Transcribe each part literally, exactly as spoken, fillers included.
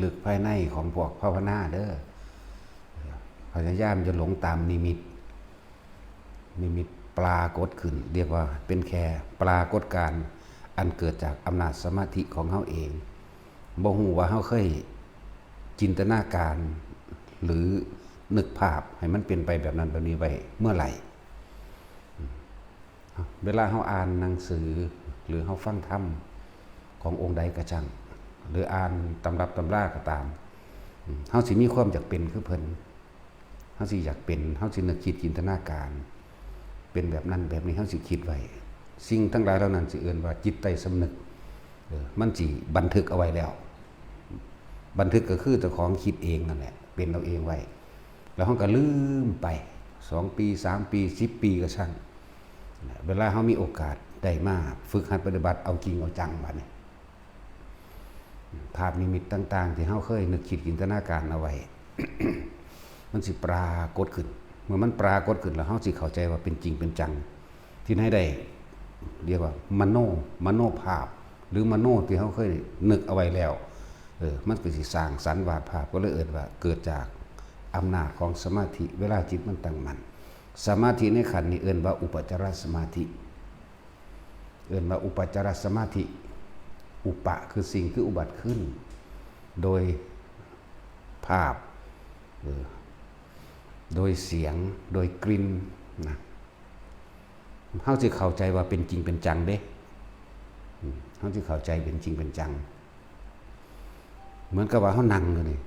ลึกๆภายในของพวกภาวนาเด้อ พยายามจะหลงตามนิมิต นิมิตปรากฏขึ้น เรียกว่าเป็นแค่ปรากฏการณ์อันเกิดจากอำนาจสมาธิของเฮาเอง บ่ฮู้ว่าเฮาเคยจินตนาการ หรือนึกภาพให้มันเป็นไปแบบนั้นแบบนี้ไว้เมื่อไหร่ เวลาเฮาอ่านหนังสือ หรือเฮาฟังธรรมขององค์ใดก็ช่าง หรืออ่านตำรับตำราก็ตาม เฮาสิมีความอยากเป็นคือเพิ่น เฮาสิอยากเป็น เฮาสินึกคิดจินตนาการ เป็นแบบนั้นแบบนี้ เฮาสิคิดไว้ สิ่งทั้งหลายเหล่านั้นสิเอิ้นว่าจิตใต้สำนึก เออ มันสิบันทึกเอาไว้แล้ว บันทึกก็คือเจ้าของคิดเองนั่นแหละ เป็นเอาเองไว้ แล้วเฮาก็ลืมไป สองปี สามปี สิบปีก็ช่าง เวลาเฮามีโอกาสได้มาฝึกหัดปฏิบัติเอาจริงเอาจังบัดนี้ ภาพนิมิตต่างๆที่เฮาเคยนึกคิดจินตนาการเอาไว้ มันสิปรากฏขึ้น เมื่อมันปรากฏขึ้นแล้วเฮาสิเข้าใจว่าเป็นจริงเป็นจัง ที่ไหนได้ เรียกว่ามโน มโนภาพ หรือมโนที่เฮาเคยนึกเอาไว้แล้ว เออ มันก็สิสร้างสรรค์วาดภาพ ก็เลยเอิ้นว่าเกิดจากอำนาจของสมาธิ เวลาจิตมันตั้งมั่น สมาธิในขั้นนี้เอิ้นว่าอุปจารสมาธิ เอิ้นว่าอุปจารสมาธิ อุปะคือสิ่ง คืออุบัติขึ้น โดยภาพ เออ โดยเสียง โดยกลิ่นนะ เฮาสิเข้าใจว่าเป็นจริงเป็นจังเด้ อืม เฮาสิเข้าใจเป็นจริงเป็นจัง เหมือนกับว่าเฮานั่งอยู่นี่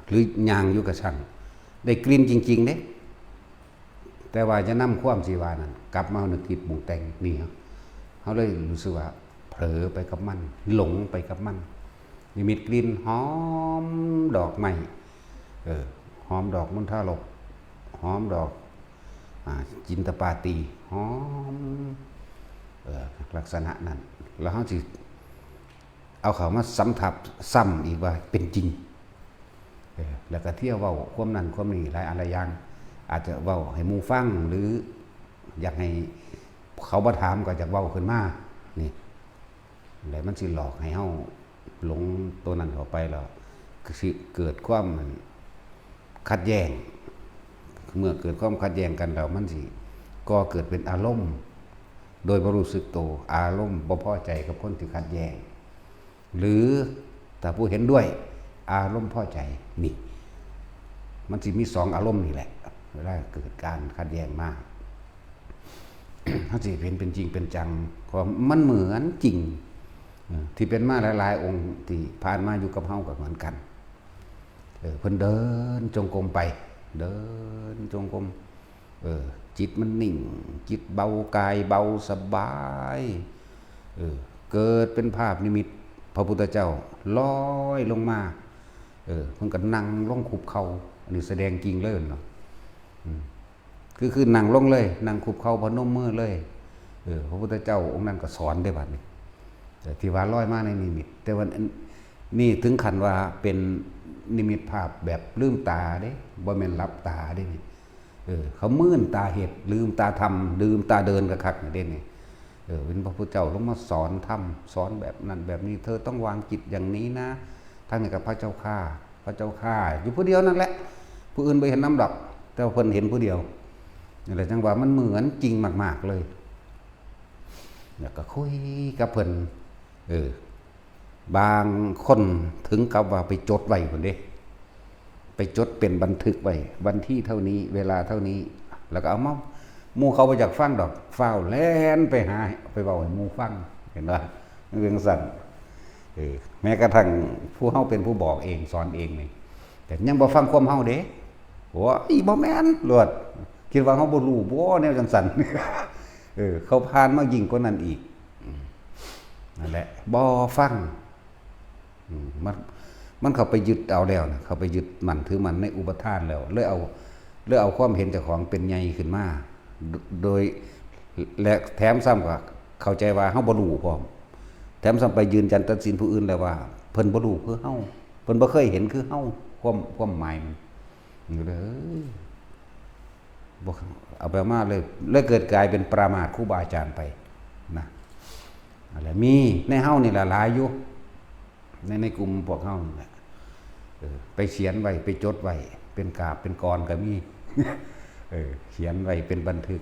หรือย่างอยู่ก็ช่าง ได้กลิ่นจริงๆเด้ แต่ว่าจะนำความสิว่านั้น กลับมานึกคิดปรุงแต่งนี่ เฮาเลยรู้สึกว่าเผลอไปกับมัน หลงไปกับมัน นิมิตกลิ่นหอมดอกไม้ เออ หอมดอกมณฑารก หอมดอก อ่า จินตปาตี หอม เออ ลักษณะนั้น แล้วเฮาสิเอาเข้ามาสำทับซ้ำอีกว่าเป็นจริง เออ แล้วก็เที่ยวเว้าความนั้นความนี้หลายอันหลายอย่าง อาจจะเว้าให้หมู่ฟัง หรืออยากให้เขาบ่ถามก็อยากเว้าขึ้นมา นี่ แล้วมันสิหลอกให้เฮาหลงตัวนั้นเข้าไปแล้ว ก็สิเกิดความขัดแย้ง เมื่อเกิดความขัดแย้งกันแล้วมันสิก่อเกิดเป็นอารมณ์ โดยบ่รู้สึกตัว อารมณ์บ่พอใจกับคนที่ขัดแย้ง หรือถ้าผู้เห็นด้วย อารมณ์พอใจ นี่ มันสิมีสองอารมณ์นี่แหละ เวลาเกิดการขัดแย้งมา เฮาสิเห็นเป็นจริงเป็นจัง เพราะมันเหมือนจริง เออ ที่เป็นมาหลายๆองค์ที่ผ่านมาอยู่กับเฮาก็เหมือนกัน เออ เพิ่นเดินจงกรมไป เดินจงกรม เออ จิตมันนิ่ง จิตเบา กายเบาสบาย เออ เกิดเป็นภาพนิมิต พระพุทธเจ้าลอยลงมา เออ เพิ่นก็นั่งลงคุกเข่า อันนี้แสดงจริงเลยเนาะ อืม คือ คือนั่งลงเลย นั่งคุกเข่าพนมมือเลย เออ พระพุทธเจ้าองค์นั้นก็สอนได้บัดนี้ แต่ที่ว่าลอยมาในนิมิต แต่ว่าอันนี่ถึงขั้นว่าเป็นนิมิตภาพแบบลืมตาเด้ บ่แม่นหลับตาเด้นี่ เออ เขามื่นตาเฮ็ด ลืมตาทำ ลืมตาเดินกะคักนี่เด้นี่ เออ เป็นพระพุทธเจ้าลงมาสอนธรรม สอนแบบนั้นแบบนี้ เธอต้องวางจิตอย่างนี้นะ ทั้งนี้กับพระเจ้าข้า พระเจ้าข้า อยู่ผู้เดียวนั่นแหละ ผู้อื่นบ่เห็นนำดอก แต่ว่าเพิ่นเห็นผู้เดียว นี่แหละจังว่ามันเหมือนจริงมากๆเลย แล้วก็คุยกับเพิ่น เออ บางคนถึงกับว่าไปจดไว้พุ้นเด้ ไปจดเป็นบันทึกไว้ วันที่เท่านี้ เวลาเท่านี้ แล้วก็เอามา หมู่เขาบ่อยากฟังดอก ฟ้าวแล่นไปหา ไปเว้าให้หมู่ฟัง เห็นบ่ มันเป็นจั่งซั้น เออ แม้กระทั่งผู้เฮาเป็นผู้บอกเอง สอนเองนี่ แต่ยังบ่ฟังความเฮาเด้ โอ้ย บ่แม่นโลด คิดว่าเฮาบ่รู้บ่ แนวจั่งซั้น เออ เขาผ่านมายิ่งกว่านั้นอีก อืม นั่นแหละ บ่ฟัง อืม มัน มันเข้าไปยึดเอาแล้วนะ เข้าไปยึดมั่นถือมั่นในอุปาทานแล้ว เลยเอา เลยเอาความเห็นเจ้าของเป็นใหญ่ขึ้นมา โด- โดย และแถมซ้ำก็เข้าใจว่าเฮาบ่รู้พร้อม แถมซ้ำไปยืนยันตัดสินผู้อื่นแล้วว่า เพิ่นบ่รู้คือเฮา เพิ่นบ่เคยเห็นคือเฮา ความ ความหมายมัน นี่เลย บ่ เอาไปมาเลย เลยเกิดกลายเป็นประมาทครูบาอาจารย์ไปนะ อะไร มีในเฮานี่ล่ะหลายอยู่ ใน ในกลุ่มพวกเฮานั่นแหละ เออ ไปเขียนไว้ ไปจดไว้ เป็นกาบเป็นกรก็มี เออ เขียนไว้เป็นบันทึก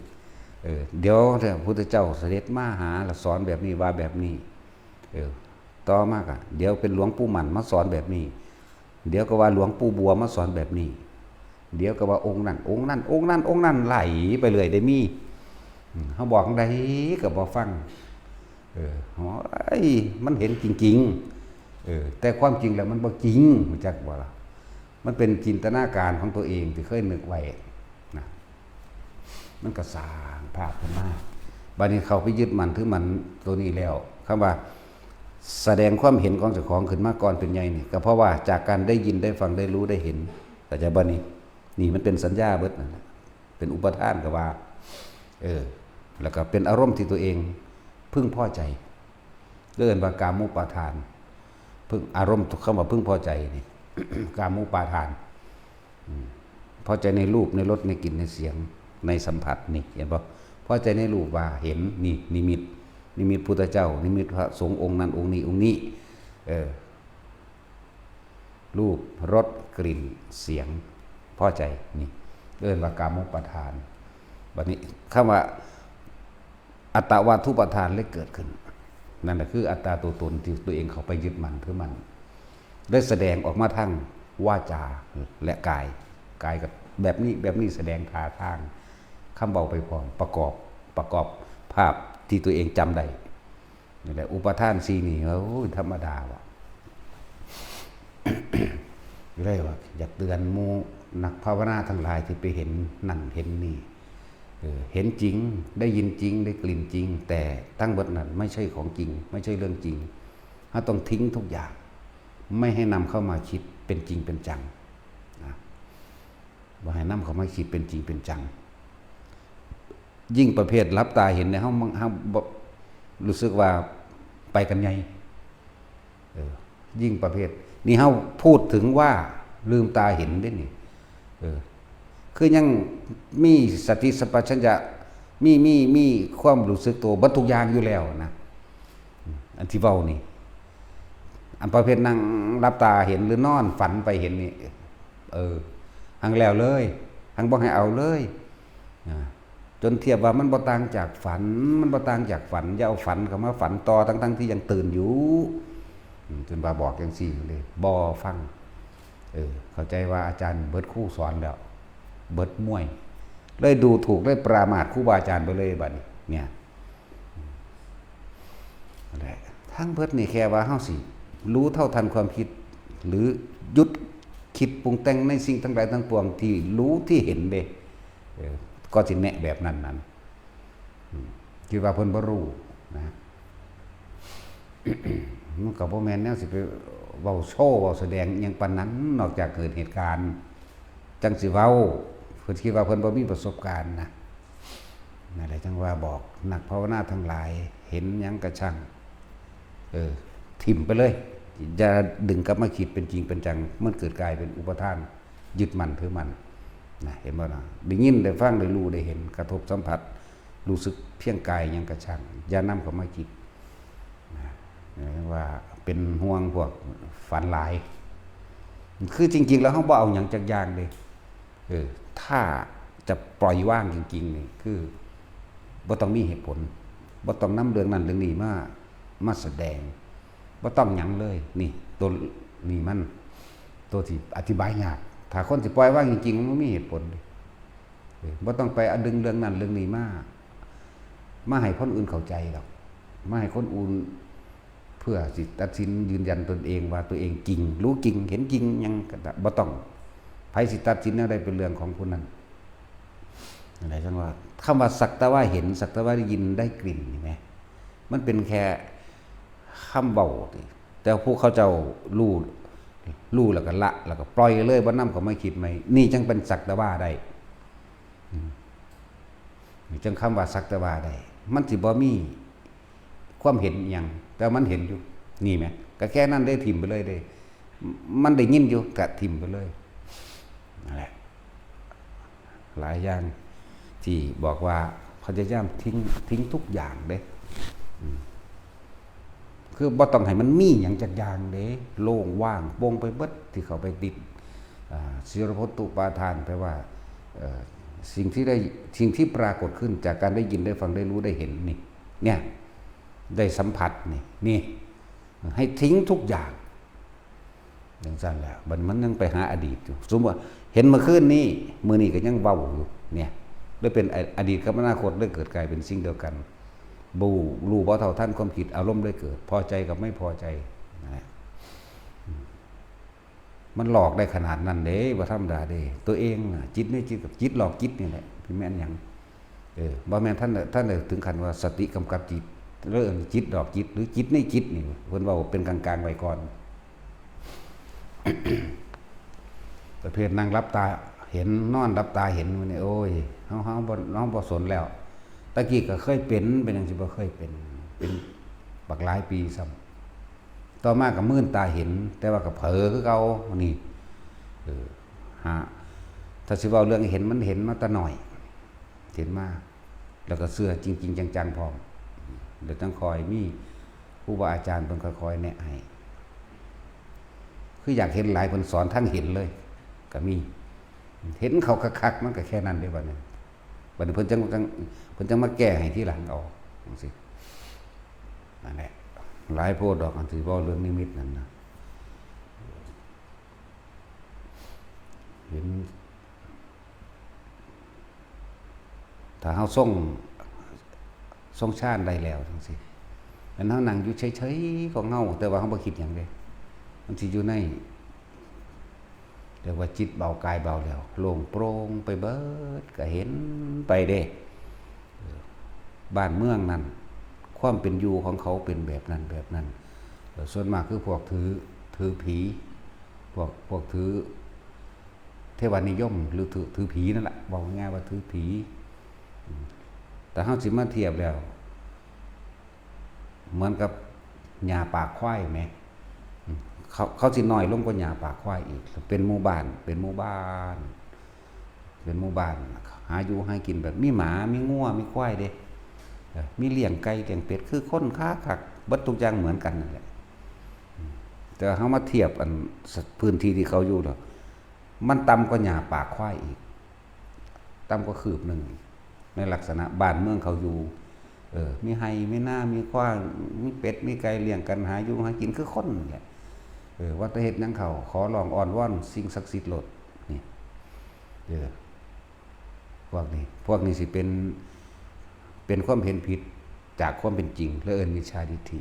เออ เดี๋ยวพระพุทธเจ้าเสด็จมาหา แล้วสอนแบบนี้ ว่าแบบนี้ เออ ต่อมาก็ เดี๋ยวเป็นหลวงปู่หมั่นมาสอนแบบนี้ เดี๋ยวก็ว่าหลวงปู่บัวมาสอนแบบนี้ เดี๋ยวก็ว่าองค์นั้น องค์นั้น องค์นั้น องค์นั้น ไหลไปเรื่อยได้มี อืม เฮาบอกจั่งใดก็บ่ฟัง เออ โอ้ย มันเห็นจริงๆ เออ แต่ความจริงแล้วมันบ่จริง รู้จักบ่ล่ะ มันเป็นจินตนาการของตัวเองที่เคยนึกไว้นะ มันก็สร้างภาพขึ้นมา บัดนี้เข้าไปยึดมั่นถือมั่นตัวนี้แล้ว คำว่าแสดงความเห็นของเจ้าของขึ้นมาก่อนเป็นใหญ่นี่ ก็เพราะว่าจากการได้ยินได้ฟังได้รู้ได้เห็น เข้าใจบ่นี่ นี่มันเป็นสัญญาเบิดนั่นแหละ เป็นอุปาทานก็ว่า เออ แล้วก็เป็นอารมณ์ที่ตัวเองพึงพอใจ เรียกว่ากามุปาทาน พึง อารมณ์คำว่าพึงพอใจนี่ กามุปาทาน อืม พอใจในรูป ในรส ในกลิ่น ในเสียง ในสัมผัสนี่ เห็นบ่ พอใจในรูปว่าเห็น นี่ นิมิต นิมิตพุทธเจ้า นิมิตพระสงฆ์องค์นั้นองค์นี้องค์นี้ เออ รูป รส กลิ่น เสียง พอใจ นี่ เอิ้นว่ากามุปาทาน บัดนี้คำว่า อัตตวาทุปาทานเลยเกิดขึ้น นั่นแหละคืออัตตาตัวตนที่ตัวเองเข้าไปยึดมั่นถือมั่น ได้แสดงออกมาทางวาจาและกาย กายก็แบบนี้ แบบนี้ แสดงท่าทาง คำเว้าไปพร้อม ประกอบ ประกอบภาพที่ตัวเองจำได้ นี่แหละ อุปาทานสี่นี่ โอ้ย ธรรมดาว่ะ เลยว่า อยากเตือนหมู่นักภาวนาทั้งหลายที่ไปเห็นนั่นเห็นนี่ เออ เห็นจริง ได้ยินจริง ได้กลิ่นจริง แต่ทั้งหมดนั้นไม่ใช่ของจริง ไม่ใช่เรื่องจริง เราต้องทิ้งทุกอย่าง ไม่ให้นำเข้ามาคิดเป็นจริงเป็นจังนะ บ่ให้นำเข้ามาคิดเป็นจริงเป็นจัง ยิ่งประเภทหลับตาเห็นเนี่ย เฮา เฮาบ่ รู้สึกว่าไปกันใหญ่ เออ ยิ่งประเภท นี่เฮาพูดถึงว่าลืมตาเห็นเด้นี่ เออ คือยังมีสติสัมปชัญญะ มี มี มีความรู้สึกตัวเบิดทุกอย่างอยู่แล้วนะ อันที่เว้านี่ อันประเภทนั่งหลับตาเห็นหรือนอนฝันไปเห็นนี่ เออ หังแล้วเลย หังบ่ให้เอาเลย อ่า จนเทียบว่ามันบ่ต่างจากฝัน มันบ่ต่างจากฝัน อย่าเอาฝันเข้ามาฝันต่อ ทั้งๆที่ยังตื่นอยู่ อืม จนว่าบอกจังซี่เลย บ่ฟัง เออ เข้าใจว่าอาจารย์เบิดครูสอนแล้ว เบิดมวย เลยดูถูก เลยประมาทครูบาอาจารย์ไปเลยบัดนี้ เนี่ย นั่นแหละ ทั้งเบิดนี่แค่ว่าเฮาสิรู้เท่าทันความคิด หรือหยุดคิดปรุงแต่งในสิ่งทั้งหลายทั้งปวงที่รู้ที่เห็นเด้ เออ ก็สิแนะแบบนั้นนั้น อืม คิดว่าเพิ่นบ่รู้นะ มันก็บ่แม่นแนวสิไปเว้าโชว์ เว้าแสดงอิหยังปานนั้น นอกจากเกิดเหตุการณ์ จั่งสิเว้า เพิ่นคิดว่าเพิ่นบ่มีประสบการณ์นะ นั่นแหละจั่งว่าบอกนักภาวนาทั้งหลาย เห็นหยังกะช่าง เออ ถิ่มไปเลย อย่าดึงกลับมาคิดเป็นจริงเป็นจัง มันเกิดกลายเป็นอุปาทาน ยึดมั่นถือมั่น นะ เห็นบ่นะ ได้ยิน ได้ฟัง ได้รู้ ได้เห็น กระทบสัมผัส รู้สึกเพียงกายหยังกะช่าง อย่านำเข้ามาคิด นะ เรียกว่าเป็นห่วงพวกฝันหลาย คือจริงๆแล้วเฮาบ่เอาหยังจักอย่างเด้ เออ ถ้าจะปล่อยวางจริงๆนี่ คือบ่ต้องมีเหตุผล บ่ต้องนำเรื่องนั้นเรื่องนี้มา มาแสดง บ่ต้องหยังเลย นี่ ตัวนี้มัน ตัวที่อธิบายยาก ถ้าคนสิปล่อยวางจริงๆ มันบ่มีเหตุผลเด้ เออ บ่ต้องไปเอาดึงเรื่องนั้นเรื่องนี้มา มาให้คนอื่นเข้าใจดอก มาให้คนอื่น เพื่อสิตัดสินยืนยันตนเองว่าตัวเองจริง รู้จริง เห็นจริง หยังก็ได้ บ่ต้อง ไผสิตัดสินแนวใดเป็นเรื่องของผู้นั้น นั่นแหละจั่งว่า คำว่าสักแต่ว่าเห็น สักแต่ว่าได้ยิน ได้กลิ่น นี่แหม มันเป็นแค่คำเว้าติ แต่ผู้เขาเจ้ารู้ รู้แล้วก็ละ แล้วก็ปล่อยเลย บ่นำเข้ามาคิดใหม่ นี่จั่งเป็นสักแต่ว่าได้ อืม นี่จั่งคำว่าสักแต่ว่าได้ มันสิบ่มีความเห็นอิหยัง แต่มันเห็นอยู่ นี่แหม ก็แค่นั้นเด้ ถิ่มไปเลยเด้ มันได้ยินอยู่ ก็ถิ่มไปเลย นั่นแหละ หลายอย่างที่บอกว่าพยายามทิ้ง ทิ้งทุกอย่างเด้ อืม คือบ่ต้องให้มันมีหยังจักอย่างเด้ โล่งว่างโปร่งไปเบิดที่เข้าไปติด อ่า สิรพตุปาทาน แปลว่า เอ่อ สิ่งที่ได้ สิ่งที่ปรากฏขึ้นจากการได้ยิน ได้ฟัง ได้รู้ ได้เห็นนี่ เนี่ย ได้สัมผัสนี่ นี่ ให้ทิ้งทุกอย่าง จั่งซั้นแหละ บัดมันยังไปหาอดีตอยู่ สมมุติว่าเห็นเมื่อคืนนี้ มื้อนี้ก็ยังเว้าอยู่ เนี่ย เลยเป็นอ- อดีตกับอนาคตเลยเกิดกลายเป็นสิ่งเดียวกัน บ่รู้บ่เท่าทันความคิด อารมณ์เลยเกิด พอใจกับไม่พอใจ นั่นแหละ มันหลอกได้ขนาดนั้นเด้ บ่ธรรมดาเด้ ตัวเองน่ะ จิตในจิตกับจิตหลอกจิตนี่แหละ สิแม่นหยัง เออ บ่แม่นท่าน ท่านได้ถึงขั้นว่าสติกำกับจิต หรือจิตหลอกจิต หรือจิตในจิตนี่ เพิ่นเว้าเป็นกลางๆไว้ก่อน ประเภทนั่งหลับตาเห็น นอนหลับตาเห็น มื้อนี้ โอ้ย เฮา เฮาบ่ เฮาบ่สนแล้ว ตะกี้ก็เคยเป็น เป็นจั่งซี้ บ่เคยเป็น เป็นบักหลายปีซ้ำ ต่อมาก็มื่นตาเห็น แต่ว่าก็เผลอคือเก่า นี่ เออ ฮะ ถ้าสิเว้าเรื่องเห็น มันเห็นมาแต่น้อย เห็นมา แล้วก็เชื่อจริงๆจังๆพร้อม แล้วจั่งค่อยมีครูบาอาจารย์เพิ่นค่อยๆแนะให้ คืออยากเห็นหลาย เพิ่นสอนทั้งเห็นเลย ก็มี เห็นเขาคักๆ มันก็แค่นั้นเด้ บัดนี้ บัดนี้เพิ่นจั่ง จั่ง เพิ่นจั่งมาแก้ให้ทีหลังเอา จั่งซี้ นั่นแหละ หลายโพดดอก อันที่เว้าเรื่องนิมิตนั่นนะ เห็น ถ้าเฮาทรง ทรงฌานได้แล้วจั่งซี้ แม่นเฮานั่งอยู่เฉยๆของเฮา แต่ว่าเฮาบ่คิดหยังเด้ มันสิอยู่ใน เรียกว่าจิตเบากายเบาแล้ว โล่งโปร่งไปเบิด ก็เห็นไปเด้ เออ บ้านเมืองนั่น ความเป็นอยู่ของเขาเป็นแบบนั้นแบบนั้น เออ ส่วนมากคือพวกถือ ถือผี พวก พวกถือเทวานิยม หรือถือ ถือผีนั่นแหละ บอกง่ายๆว่าถือผี อืม แต่เฮาสิมาเทียบแล้ว เหมือนกับหญ้าปากควายแหม อืม เขา เขาสิน้อยลงกว่าหญ้าปากควายอีก เป็นหมู่บ้าน เป็นหมู่บ้าน เป็นหมู่บ้าน หาอยู่หากินแบบมีหมา มีงัว มีควายเด้ เออ มีเลี้ยงไก่ เลี้ยงเป็ด คือคนค้าขาย เบิดทุกอย่างเหมือนกันนั่นแหละ อืม แต่เฮามาเทียบอัน พื้นที่ที่เขาอยู่แล้ว มันต่ำกว่าหญ้าปากควายอีก ต่ำกว่าคืบหนึ่ง ในลักษณะบ้านเมืองเขาอยู่ เออ มีไฮ่ มีนา มีควาย มีเป็ด มีไก่ เลี้ยงกัน หาอยู่หากินคือคนนี่แหละ เออ ว่าแต่เฮ็ดหยังเขา ขอร้องอ้อนวอนสิ่งศักดิ์สิทธิ์โลด นี่ เออ พวกนี้ พวกนี้สิเป็น เป็นความเห็นผิดจากความเป็นจริง และเอิ้นมิจฉาทิฏฐิ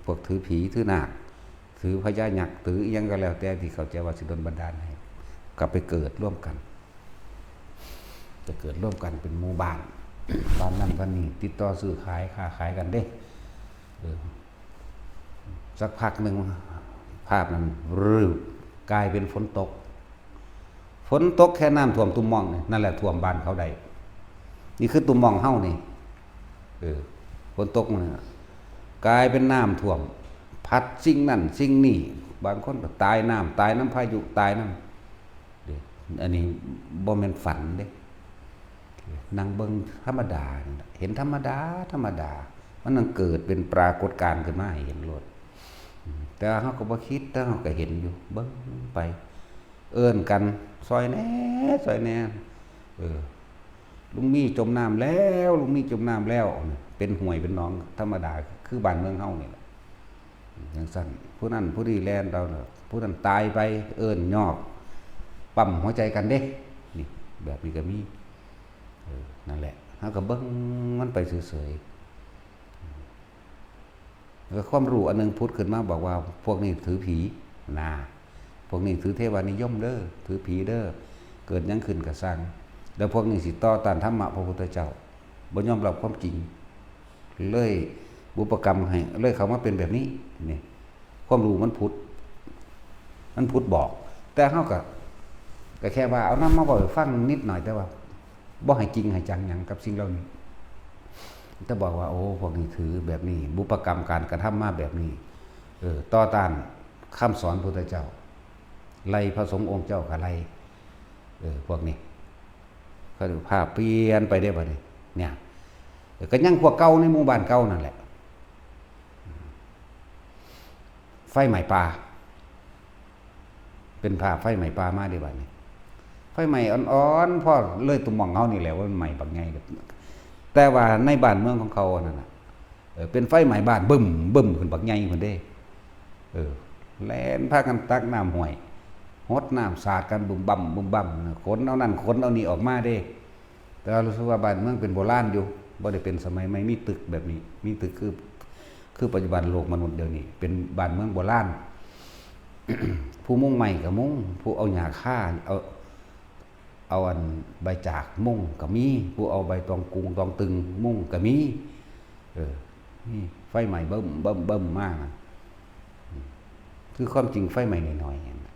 พวกถือผี ถือนาค ถือพญายักษ์ ถืออิหยังก็แล้วแต่ที่เข้าใจว่าสิดลบันดาลให้ กลับไปเกิดร่วมกัน จะเกิดร่วมกันเป็นหมู่บ้าน บ้านนั่นบ้านนี้ ติดต่อซื้อขาย ค้าขายกันเด้ เออ สักพักหนึ่ง ภาพนั้น รึบ กลายเป็นฝนตก ฝนตกแค่น้ำท่วมตุ่มม่องนี่ นั่นแหละท่วมบ้านเขาได้ นี่คือตุ่มม่องเฮานี่ เออ ฝนตกมันน่ะ กลายเป็นน้ำท่วม พัดสิ่งนั่นสิ่งนี่ บางคนก็ตายน้ำ ตายนำพายุ ตายนำ เด้ อันนี้บ่แม่นฝันเด้ นั่งเบิ่งธรรมดานี่ล่ะ เห็นธรรมดา ธรรมดา มันนั่งเกิดเป็นปรากฏการณ์ขึ้นมาให้เห็นโลด อืม แต่เฮาก็บ่คิด แต่เฮาก็เห็นอยู่ เบิ่งไป เอิ้นกัน "ซ่อยแหน่ ซ่อยแหน่ เออ ลุงมีจมน้ำแล้ว ลุงมีจมน้ำแล้ว" เป็นห้วยเป็นหนองธรรมดา คือบ้านเมืองเฮานี่แหละ จั่งซั้น ผู้นั้นผู้นี้แล่นเอา ผู้นั้นตายไป เอิ้นยอก ปั๊มหัวใจกันเด้ นี่ แบบนี้ก็มี เออ นั่นแหละ เฮาก็เบิ่งมันไปเฉยๆ แล้วความรู้อันหนึ่งผุดขึ้นมาบอกว่า "พวกนี้ถือผี" นะ "พวกนี้ถือเทวานิยมเด้อ ถือผีเด้อ เกิดหยังขึ้นก็ซ่าง แล้วพวกนี้สิต่อต้านธรรมะพระพุทธเจ้า บ่ยอมรับความจริง เลยบุพกรรมให้ เลยเข้ามาเป็นแบบนี้" นี่ ความรู้มันผุด มันผุดบอก แต่เฮาก็ ก็แค่ว่าเอานำมาเว้าให้ฟังนิดหน่อย แต่ว่าบ่ให้จริงให้จังหยังกับสิ่งเหล่านี้ แต่บอกว่า "โอ้ พวกนี้ถือแบบนี้ บุพกรรมการกระทำมาแบบนี้ เออ ต่อต้านคำสอนพุทธเจ้า ไล่พระสงฆ์องค์เจ้าก็ไล่ เออ พวกนี้" เขาเรียกว่าภาพเปลี่ยนไปได้บัดนี้ เนี่ย เออ ก็ยังพวกเก่าในหมู่บ้านเก่านั่นแหละ อืม ฟไหม้ป่า เป็นภาพไฟไหม้ป่ามาเด้บัดนี้ ไฟไหม้อ่อนๆ พอเลยตุ่มหม่องเฮานี่แหละ ว่ามันไหม้บักใหญ่ แต่ว่าในบ้านเมืองของเขาอันนั้นน่ะ เออ เป็นไฟไหม้บ้านบึ้มบึ้มขึ้นบักใหญ่พุ้นเด้ เออ แล่นพากันตักน้ำห้วย หดน้ำสาดกันบึ้มบั้มบึ้มบั้ม ขนเอานั่นขนเอานี่ออกมาเด้ แต่ว่ารู้สึกว่าบ้านเมืองเป็นโบราณอยู่ บ่ได้เป็นสมัยใหม่ มีตึกแบบนี้ มีตึกคือ คือปัจจุบันโลกมนุษย์เดี๋ยวนี้ เป็นบ้านเมืองโบราณ ผู้มุงไม้ก็มุง ผู้เอาหญ้าคา เอา เอาอันใบจากมุงก็มี ผู้เอาใบตองกุงตองตึงมุงก็มี เออ นี่ไฟไหม้เบิ่มเบิ่มเบิ่มมากนะ อืม คือความจริงไฟไหม้น้อยๆ เนี่ยนะ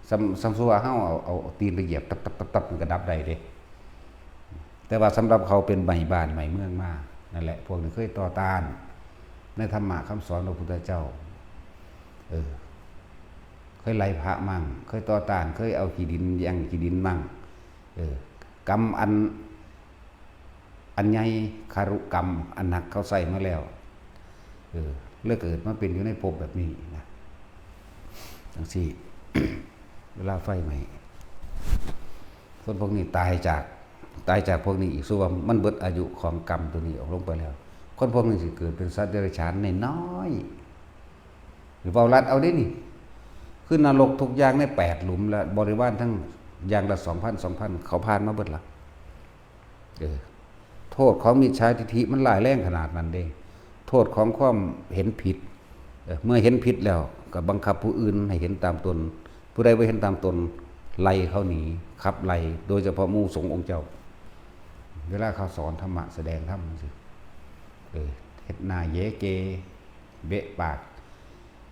สำ สำสมมุติว่าเฮาเอา เอาตีนไปเหยียบตับตับตับตับ มันก็ดับได้เด้ แต่ว่าสำหรับเขาเป็นไหม้บ้านไหม้เมืองมา นั่นแหละ พวกนี้เคยต่อต้าน ในธรรมะคำสอนพระพุทธเจ้า เออ เคยไล่พระมั่ง เคยต่อต้าน เคยเอาขี้ดินแย่งขี้ดินมั่ง เออ กรรมอัน อันใหญ่ คารุกรรมอันหนักเขาใส่มาแล้ว เออ เลยเกิดมาเป็นอยู่ในภพแบบนี้นะ จังซี้ เวลาไฟไหม้ คนพวกนี้ตายจาก ตายจากพวกนี้อีก สมมุติว่ามันเบิดอายุของกรรมตัวนี้ออกลงไปแล้ว คนพวกนี้สิเกิดเป็นสัตว์เดรัจฉานน้อยๆ หรือเว้าลัดเอาเด้นี่ คือนรกทุกอย่างในแปดหลุม และบริวารทั้งอย่างละสองพัน สองพัน เขาผ่านมาเบิดละ เออ โทษของมิจฉาทิฏฐิมันร้ายแรงขนาดนั้นเด้ โทษของความเห็นผิด เออ เมื่อเห็นผิดแล้วก็บังคับผู้อื่นให้เห็นตามตน ผู้ใดบ่เห็นตามตน ไล่เขาหนี ขับไล่ โดยเฉพาะหมู่สงฆ์องค์เจ้า เวลาเขาสอนธรรมะ แสดงธรรมจังซี้ เออ เฮ็ดหน้าเยเก เบะปาก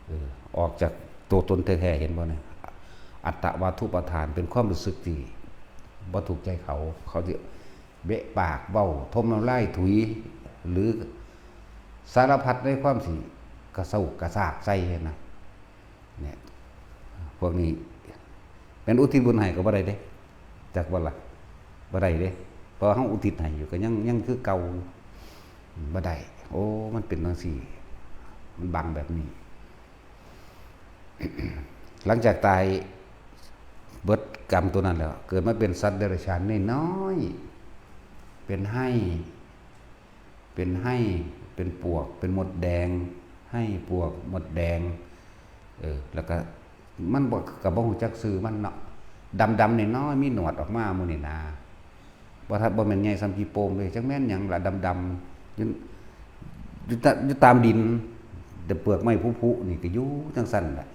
เออ ออกจากตัวตนแท้ๆ เห็นบ่เนี่ย อัตตวาทุปาทาน เป็นความรู้สึกที่บ่ถูกใจเขา เขาสิเบะปากเว้า ถมน้ำลายถุย หรือสารพัดในความสิกระเซากระซากใส่นะ เนี่ย พวกนี้เป็นอุทิศบุญให้ก็บ่ได้เด้ จักบ่ล่ะ บ่ได้เด้ เพราะเฮาอุทิศให้อยู่ก็ยัง ยังคือเก่า บ่ได้ โอ้ มันเป็นจังซี้ มันบังแบบนี้ หลังจากตายเบิดกรรมตัวนั้นแล้ว เกิดมาเป็นสัตว์เดรัจฉานน้อยๆ เป็นไฮ่ เป็นไฮ่ เป็นปวก เป็นมดแดง ไฮ่ ปวก มดแดง เออ แล้วก็มันบ่ ก็บ่ฮู้จักชื่อมันเนาะ ดำๆ น้อยๆ มีหนวดออกมาหมู่นี่นะ บ่ทัน บ่แม่นใหญ่ส่ำขี้โป่งเด้ จักแม่นหยังล่ะ ดำๆ อยู่ อยู่ตะ อยู่ตามดิน แต่เปลือกไม้ผุๆ นี่ก็อยู่จังซั่นแหละ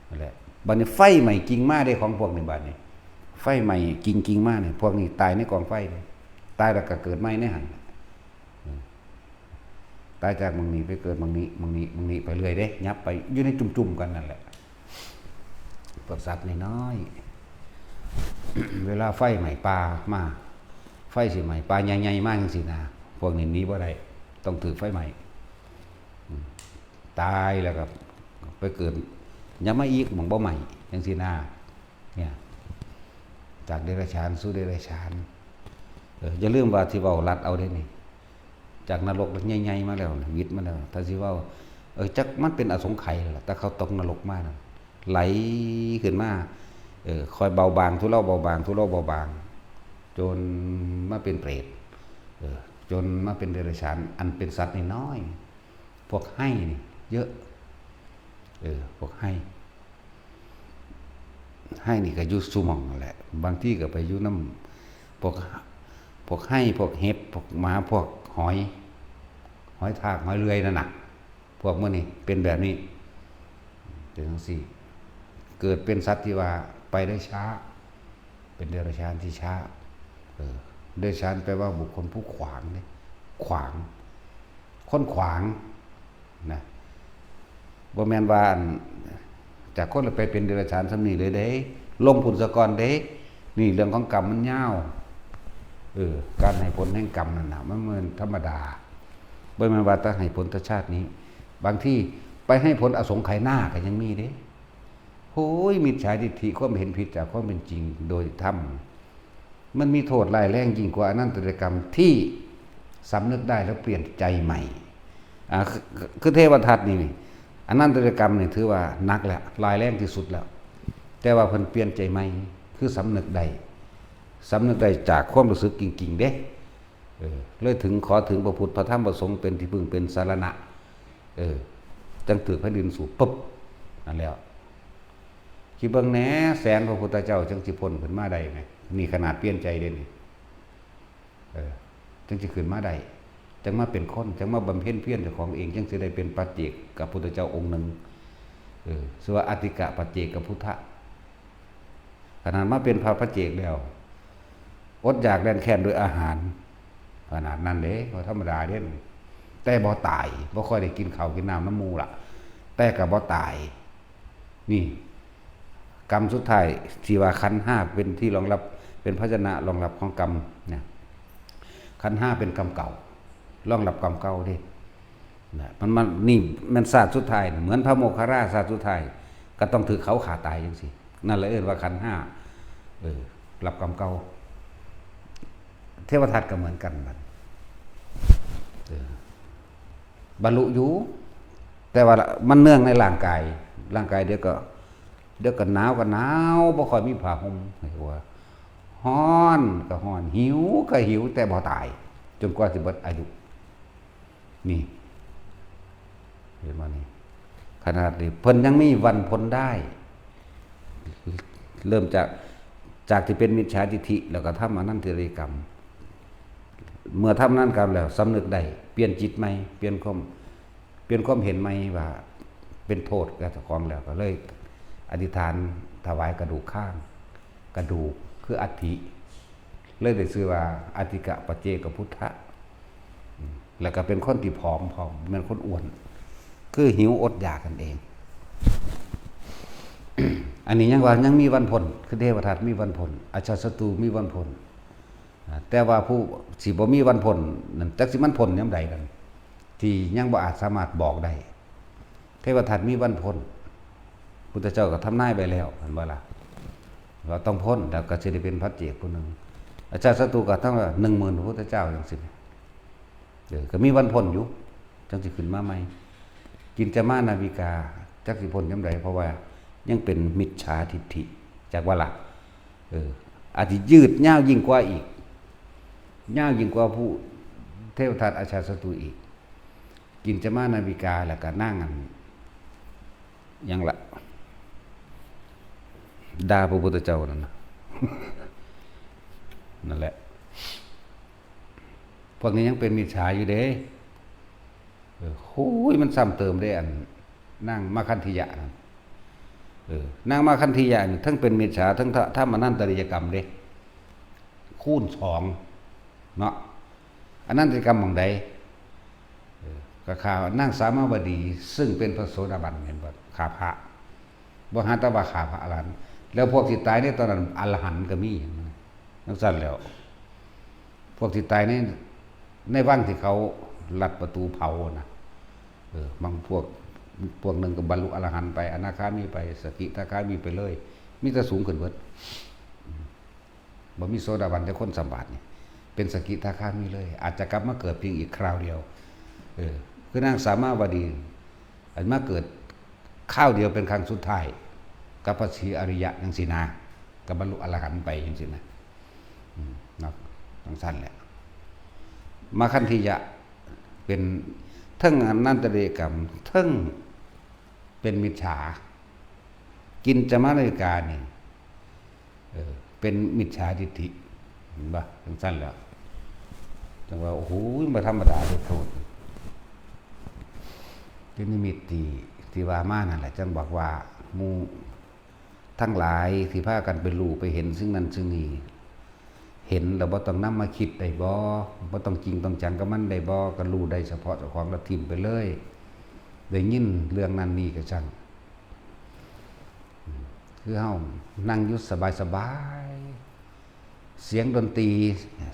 นั่นแหละ บัดนี้ไฟไหม้กิ่งมาเด้ของพวกนี้ บัดนี้ ไฟไหม้กิ่ง กิ่งมานี่ พวกนี้ตายในกองไฟเลย ตายแล้วก็เกิดใหม่ในหั่น อืม ตายจากหม่องนี้ไปเกิดหม่องนี้ หม่องนี้ หม่องนี้ไปเรื่อยเด้ ยับไปอยู่ในจุ่มๆ กันนั่นแหละ พวกสัตว์น้อยๆ เวลาไฟไหม้ป่ามา ไฟสิไหม้ป่าใหญ่ๆ มาจังซี้นะ พวกนี้หนีบ่ได้ ต้องถืกไฟไหม้ อืม ตายแล้วก็ไปเกิด ยังมาอีกหม่องบ่ไหม้จังซี้นะ เนี่ย จากเดรัจฉานสู่เดรัจฉาน เออ อย่าลืมว่าที่เว้าลัดเอาเด้นี่ จากนรกใหญ่ๆ มาแล้วนะ หวิดมาแล้ว ถ้าสิเว้า เออ จักมันเป็นอสงไขยล่ะ แต่เขาตกนรกมานะ ไหลขึ้นมา เออ ค่อยเบาบางทุเลาเบาบาง ทุเลาเบาบาง จนมาเป็นเปรต เออ จนมาเป็นเดรัจฉาน อันเป็นสัตว์น้อยๆ พวกไฮ่นี่เยอะ เออ พวกไฮ่ ไฮ่นี่ก็อยู่ซุหม่องนั่นแหละ บางทีก็ไปอยู่นำพวก พวกไฮ่ พวกเห็บ พวกหมา พวกหอย หอยทาก หอยเลื่อยนั่นน่ะ พวกหมู่นี้เป็นแบบนี้ เป็นจังซี้ เกิดเป็นสัตว์ที่ว่าไปได้ช้า เป็นเดรัจฉานที่ช้า เออ เดรัจฉานแปลว่าบุคคลผู้ขวางเนี่ย ขวาง คนขวาง นะ บ่แม่นว่าอัน จากคนละไปเป็นเดรัจฉานส่ำนี้เลยเด้ ลงพุ้นซะก่อนเด้ นี่เรื่องของกรรมมันยาว เออ การให้ผลแห่งกรรมนั่นน่ะ มันบ่แม่นธรรมดา บ่แม่นว่าแต่ให้ผลแต่ชาตินี้ บางทีไปให้ผลอสงไขยหน้าก็ยังมีเด้ โอ้ย มิจฉาทิฏฐิ ความเห็นผิดจากความเป็นจริงโดยธรรม มันมีโทษร้ายแรงยิ่งกว่าอนันตริยกรรมที่สำนึกได้แล้วเปลี่ยนใจใหม่ อ่า คือ คือเทวทัตนี่นี่ อนันตริยกรรมนี่ถือว่าหนักแล้ว ร้ายแรงที่สุดแล้ว แต่ว่าเพิ่นเปลี่ยนใจใหม่ คือสำนึกได้ สำนึกได้จากความรู้สึกจริงๆเด้ เออ เลยถึง ขอถึงพระพุทธพระธรรมพระสงฆ์เป็นที่พึ่งเป็นสรณะ เออ จั่งถืกแผ่นดินสูบปุ๊บ นั่นแล้ว คิดเบิ่งแหน่ แสนพระพุทธเจ้าจั่งสิพ้นขึ้นมาได้ไง นี่ขนาดเปลี่ยนใจเด้นี่ เออ จั่งสิขึ้นมาได้ จั่งมาเป็นคน จั่งมาบำเพ็ญเพียรเจ้าของเอง จั่งสิได้เป็นปัจเจกกับพุทธเจ้าองค์หนึ่ง เออ ชื่อว่าอัตถิกะปัจเจกพุทธะ ขนาดมาเป็นพระปัจเจกแล้ว อดอยากแลนแค้นด้วยอาหาร ขนาดนั้นเด้ บ่ธรรมดาเด้ แต่บ่ตาย บ่ค่อยได้กินข้าวกินน้ำนำหมู่ละ แต่ก็บ่ตาย นี่ กรรมสุดท้ายที่ว่าขันธ์ห้าเป็นที่รองรับ เป็นภาชนะรองรับของกรรมเนี่ย ขันธ์ห้าเป็นกรรมเก่า รองรับกรรมเก่าเด้ นะ มัน มัน นี่แม่นชาติสุดท้ายน่ะ เหมือนพระโมคคัลลาชาติสุดท้าย ก็ต้องถืกเขาฆ่าตายจั่งซี้ นั่นแหละเอิ้นว่าขันธ์ห้า เออ รับกรรมเก่า เทวทัตก็เหมือนกันบัด เออ บรรลุอยู่ แต่ว่ามันเนื่องในร่างกาย ร่างกายเดี๋ยวก็ เดี๋ยวก็หนาวก็หนาว บ่ค่อยมีผ้าห่ม ให้ว่า ร้อนก็ร้อน หิวก็หิว แต่บ่ตาย จนกว่าสิเบิดอายุ นี่ เห็นบ่นี่ ขนาดนี้เพิ่นยังมีวันพ้นได้ เริ่มจาก จากที่เป็นมิจฉาทิฏฐิ แล้วก็ทำอนันตริยกรรม เมื่อทำนั้นกรรมแล้ว สำนึกได้ เปลี่ยนจิตใหม่ เปลี่ยนความ เปลี่ยนความเห็นใหม่ว่าเป็นโทษแก่เจ้าของแล้ว ก็เลยอธิษฐานถวายกระดูกข้าง กระดูกคืออัฐิ เลยได้ชื่อว่าอัตถิกะปัจเจกพุทธะ อืม แล้วก็เป็นคนที่ผอมพร้อม แม่นคนอ้วน คือหิวอดอยากนั่นเอง อันนี้ยังว่ายังมีวันพ้น คือเทวทัตมีวันพ้น อาชาติศัตรูมีวันพ้น อ่า แต่ว่าผู้สิบ่มีวันพ้นนั่น จักสิมันพ้นยามใดกัน ที่ยังบ่อาจสามารถบอกได้ เทวทัตมีวันพ้น พุทธเจ้าก็ทำนายไปแล้ว เห็นบ่ล่ะ ว่าต้องพ้น แล้วก็สิได้เป็นพระเจกผู้หนึ่ง อาชาติศัตรูก็ทั้งหนึ่งหมื่นพระพุทธเจ้าจั่งซี้ เออ ก็มีวันพ้นอยู่ จั่งสิขึ้นมาใหม่ กินจามานาวิกา จักสิพ้นยามใด เพราะว่ายังเป็นมิจฉาทิฏฐิ จักว่าล่ะ เออ อาจสิยืดยาวยิ่งกว่าอีก ยาวยิ่งกว่าผู้เทวทัตอาชาติศัตรูอีก กินจามานาวิกา แล้วก็นางอัน หยังละ ด่าพระพุทธเจ้านั่นนะ นั่นแหละ พวกนี้ยังเป็นมิจฉาอยู่เด้ เออ โอ้ย มันซ้ำเติมเด้ อันนางมาคันธียะนั่น เออ นางมาคันธียะนี่ทั้งเป็นมิจฉา ทั้งทำอนันตริยกรรมเด้ คูณสองเนาะ อนันตริยกรรมหม่องใด เออ ก็ฆ่านางสามาวดี ซึ่งเป็นพระโสดาบัน เห็นบ่ ฆ่าพระ บ่หาแต่ว่าฆ่าพระอรหันต์ แล้วพวกที่ตายในตอนนั้นอรหันต์ก็มี จั่งซั้นแล้ว พวกที่ตายใน ในวังที่เขาลัดประตูเผานะ เออ บางพวก พวกหนึ่งก็บรรลุอรหันต์ไป อนาคามีไป สกิทาคามีไปเลย มีแต่สูงขึ้นเบิด บ่มีโสดาบันจักคนซ้ำบาดนี่ เป็นสกิทาคามีเลย อาจจะกลับมาเกิดเพียงอีกคราวเดียว เออ คือนางสามาวดี อันมาเกิดคราวเดียวเป็นครั้งสุดท้าย กับพระศรีอริยะจั่งซี้นะ ก็บรรลุอรหันต์ไปจั่งซี้นะ อืม เนาะ จั่งซั้นแหละ มาคันธียะ เป็นเทิงอนันตริยกรรม เทิงเป็นมิจฉา กินจามานาวิกานี่ เออ เป็นมิจฉาทิฏฐิ เห็นบ่ จั่งซั้นแล้ว จั่งว่า โอ้โห บ่ธรรมดาเด้อ โทษ เป็นนิมิตที่ ที่ว่ามานั่นแหละ จั่งบอกว่าหมู่ทั้งหลายที่พากันไปรู้ไปเห็นสิ่งนั้นสิ่งนี้ เห็นแล้วบ่ต้องนำมาคิดได้บ่ บ่ต้องจริงต้องจังกับมันได้บ่ ก็รู้ได้เฉพาะเจ้าของแล้วถิ่มไปเลย ได้ยินเรื่องนั้นนี่ก็ช่าง คือเฮานั่งอยู่สบายๆ เสียงดนตรี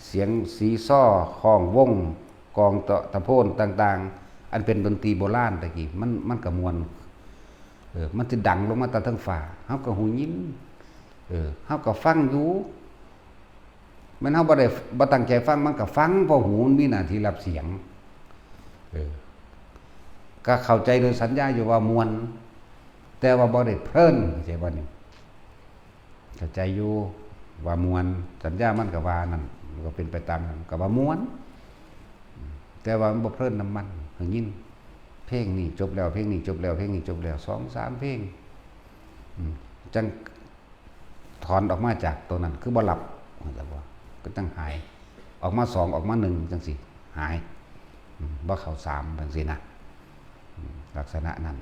เสียงซีซอ ฮ้องวง กลองเตาะตะโพนต่างๆ อันเป็นดนตรีโบราณตะกี้ มัน มันก็ม่วน เออ มันสิดังลงมาแต่เทิงฟ้า เฮาก็หูยิน เออ เฮาก็ฟังอยู่ แม่นเฮาบ่ได้ บ่ตั้งใจฟัง มันก็ฟัง เพราะหูมันมีหน้าที่รับเสียง เออ ก็เข้าใจโดยสัญญาอยู่ว่าม่วน แต่ว่าบ่ได้เพลิน เข้าใจบ่นี่ เข้าใจอยู่ว่าม่วน สัญญามันก็ว่านั่น ก็เป็นไปตามนั้น ก็ว่าม่วน แต่ว่ามันบ่เพลินนำมัน ได้ยิน เพลงนี้จบแล้ว เพลงนี้จบแล้ว เพลงนี้จบแล้ว สองสามเพลง อืม จั่งถอนออกมาจากตัวนั้น คือบ่หลับ เข้าใจบ่ ก็จั่งหาย ออกมาสอง ออกมาหนึ่ง จั่งซี้ หาย อืม บ่เข้าสาม จั่งซี้นะ อืม ลักษณะนั้น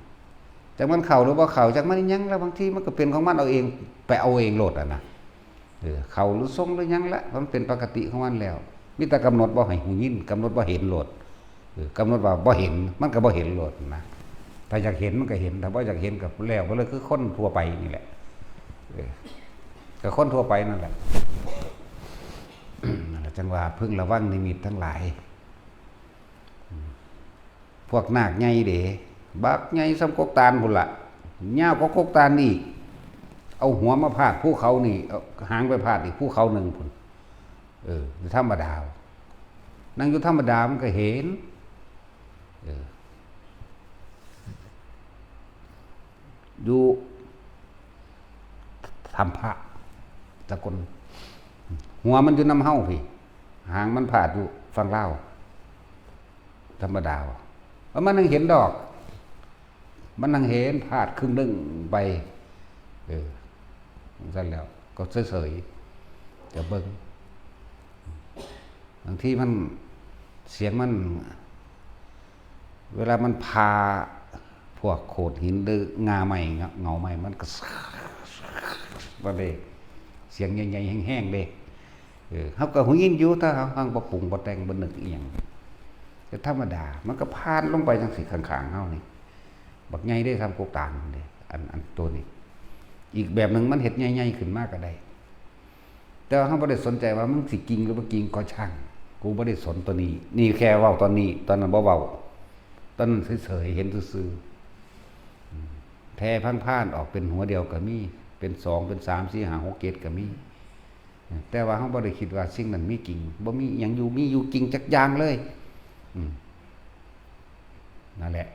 จั่งมันเข้าหรือบ่เข้า จั่งมันหยัง แล้วบางทีมันก็เป็นของมันเอาเอง ไปเอาเองโลดอะนะ เออ เข้าหรือส่งหรือหยังละ มันเป็นปกติของมันแล้ว มีแต่กำหนดบ่ให้หูยิน กำหนดบ่เห็นโลด เออ กำหนดว่าบ่เห็น มันก็บ่เห็นโลดนะ ถ้าอยากเห็นมันก็เห็น ถ้าบ่อยากเห็นก็แล้วไปเลย คือคนทั่วไปนี่แหละ เออ ก็คนทั่วไปนั่นแหละ นั่นแหละ จั่งว่าพึงระวังนิมิตทั้งหลาย พวกนาคใหญ่เด้ บักใหญ่ส่ำกกตาลพุ้นละ ยาวกว่ากกตาลอีก เอาหัวมาพาดภูเขานี่ เอาหางไปพาดอีกภูเขาหนึ่งพุ้น เออ ธรรมดา นั่งอยู่ธรรมดามันก็เห็น เออ อยู่ถ้ำพระสกล หัวมันอยู่นำเฮาพี้ หางมันพาดอยู่ฝั่งลาว ธรรมดา ว่ามันยังเห็นดอก มันยังเห็นพาดครึ่งหนึ่งไป เออ จั่งซั้นแล้ว ก็เฉยๆ จะเบิ่ง บางทีมัน เสียงมัน เวลามันผ่าพวกโขดหินหรือง่าไม้ เงาไม้ มันก็ บ่ได้ เสียงใหญ่ๆ แฮงๆ เด้ เออ เฮาก็หูยินอยู่ ถ้าเฮา เฮาบ่ปรุงบ่แต่งบ่นึกอิหยัง ก็ธรรมดา มันก็ผ่านลงไปจั่งซี้ข้างๆ เฮานี่ บักใหญ่เด้ ส่ำกกตาลเด้ อัน อันตัวนี้ อีกแบบหนึ่งมันเฮ็ดใหญ่ๆ ขึ้นมาก็ได้ แต่ว่าเฮาบ่ได้สนใจว่ามันสิจริงหรือบ่จริงก็ช่าง กูบ่ได้สนตัวนี้ นี่แค่เว้าตอนนี้ ตอนนั้นบ่เว้า ตอนนั้นเฉยๆ เห็นซื่อๆ อืม แผ่พังพ่านออกเป็นหัวเดียวก็มี เป็นสอง เป็นสาม สี่ ห้า หก เจ็ด ก็มี แต่ว่าเฮาบ่ได้คิดว่าสิ่งนั้นมีจริง บ่มีอิหยังอยู่ มีอยู่จริงจักอย่างเลย อืม นั่นแหละ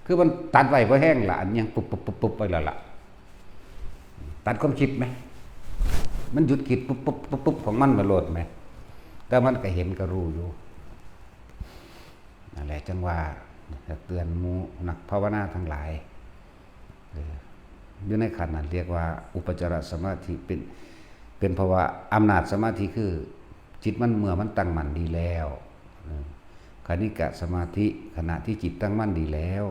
คือมันตัดไว้พอแห้งละ อันยังปุ๊บปุ๊บปุ๊บปุ๊บไปแล้วล่ะ ตัดความคิดไหม มันหยุดคิดปุ๊บปุ๊บปุ๊บปุ๊บของมันมาโลดไหม แต่มันก็เห็นก็รู้อยู่ นั่นแหละ จั่งว่าเตือนหมู่นักภาวนาทั้งหลาย เออ อยู่ในขั้นนั้นเรียกว่าอุปจารสมาธิ เป็น เป็นภาวะอำนาจสมาธิ คือจิตมันเมื่อมันตั้งมั่นดีแล้ว เออ คณิกะสมาธิ ขณะที่จิตตั้งมั่นดีแล้ว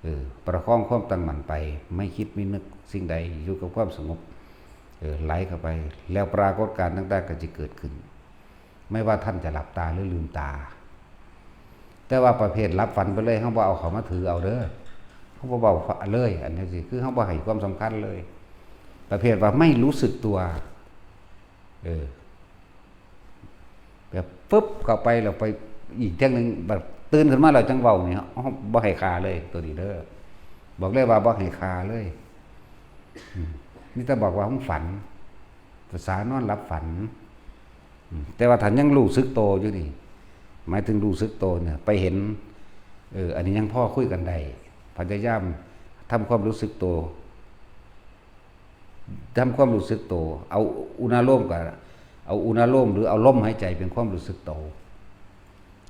เออ ประคองความตั้งมั่นไป ไม่คิดไม่นึกสิ่งใด อยู่กับความสงบ เออ ไหลเข้าไป แล้วปรากฏการณ์ต่างๆ ก็จะเกิดขึ้น ไม่ว่าท่านจะหลับตาหรือลืมตา แต่ว่าประเภทหลับฝันไปเลย เฮาบ่เอาเข้ามาถือเอาเด้อ เฮาบ่เว้าเลย อันนี้สิ คือเฮาบ่ให้ความสำคัญเลย ประเภทว่าไม่รู้สึกตัว เออ แบบฟึบเข้าไปแล้วไปอีกเทื่อหนึ่ง แบบตื่นขึ้นมาแล้วจั่งเว้านี่ เฮาบ่ให้ค่าเลย ตัวนี้เด้อ บอกเลยว่าบ่ให้ค่าเลย อืม มีแต่บอกว่าเฮาฝัน ภาษานอนหลับฝัน อืม แต่ว่าถ้ายังรู้สึกโตอยู่นี่ หมายถึงรู้สึกโตเนี่ย ไปเห็น เออ อันนี้ยังพอคุยกันได้ พยายามทำความรู้สึกโต ทำความรู้สึกโต เอาอุณาโลมกับ เอาอุณาโลม หรือเอาลมหายใจเป็นความรู้สึกโต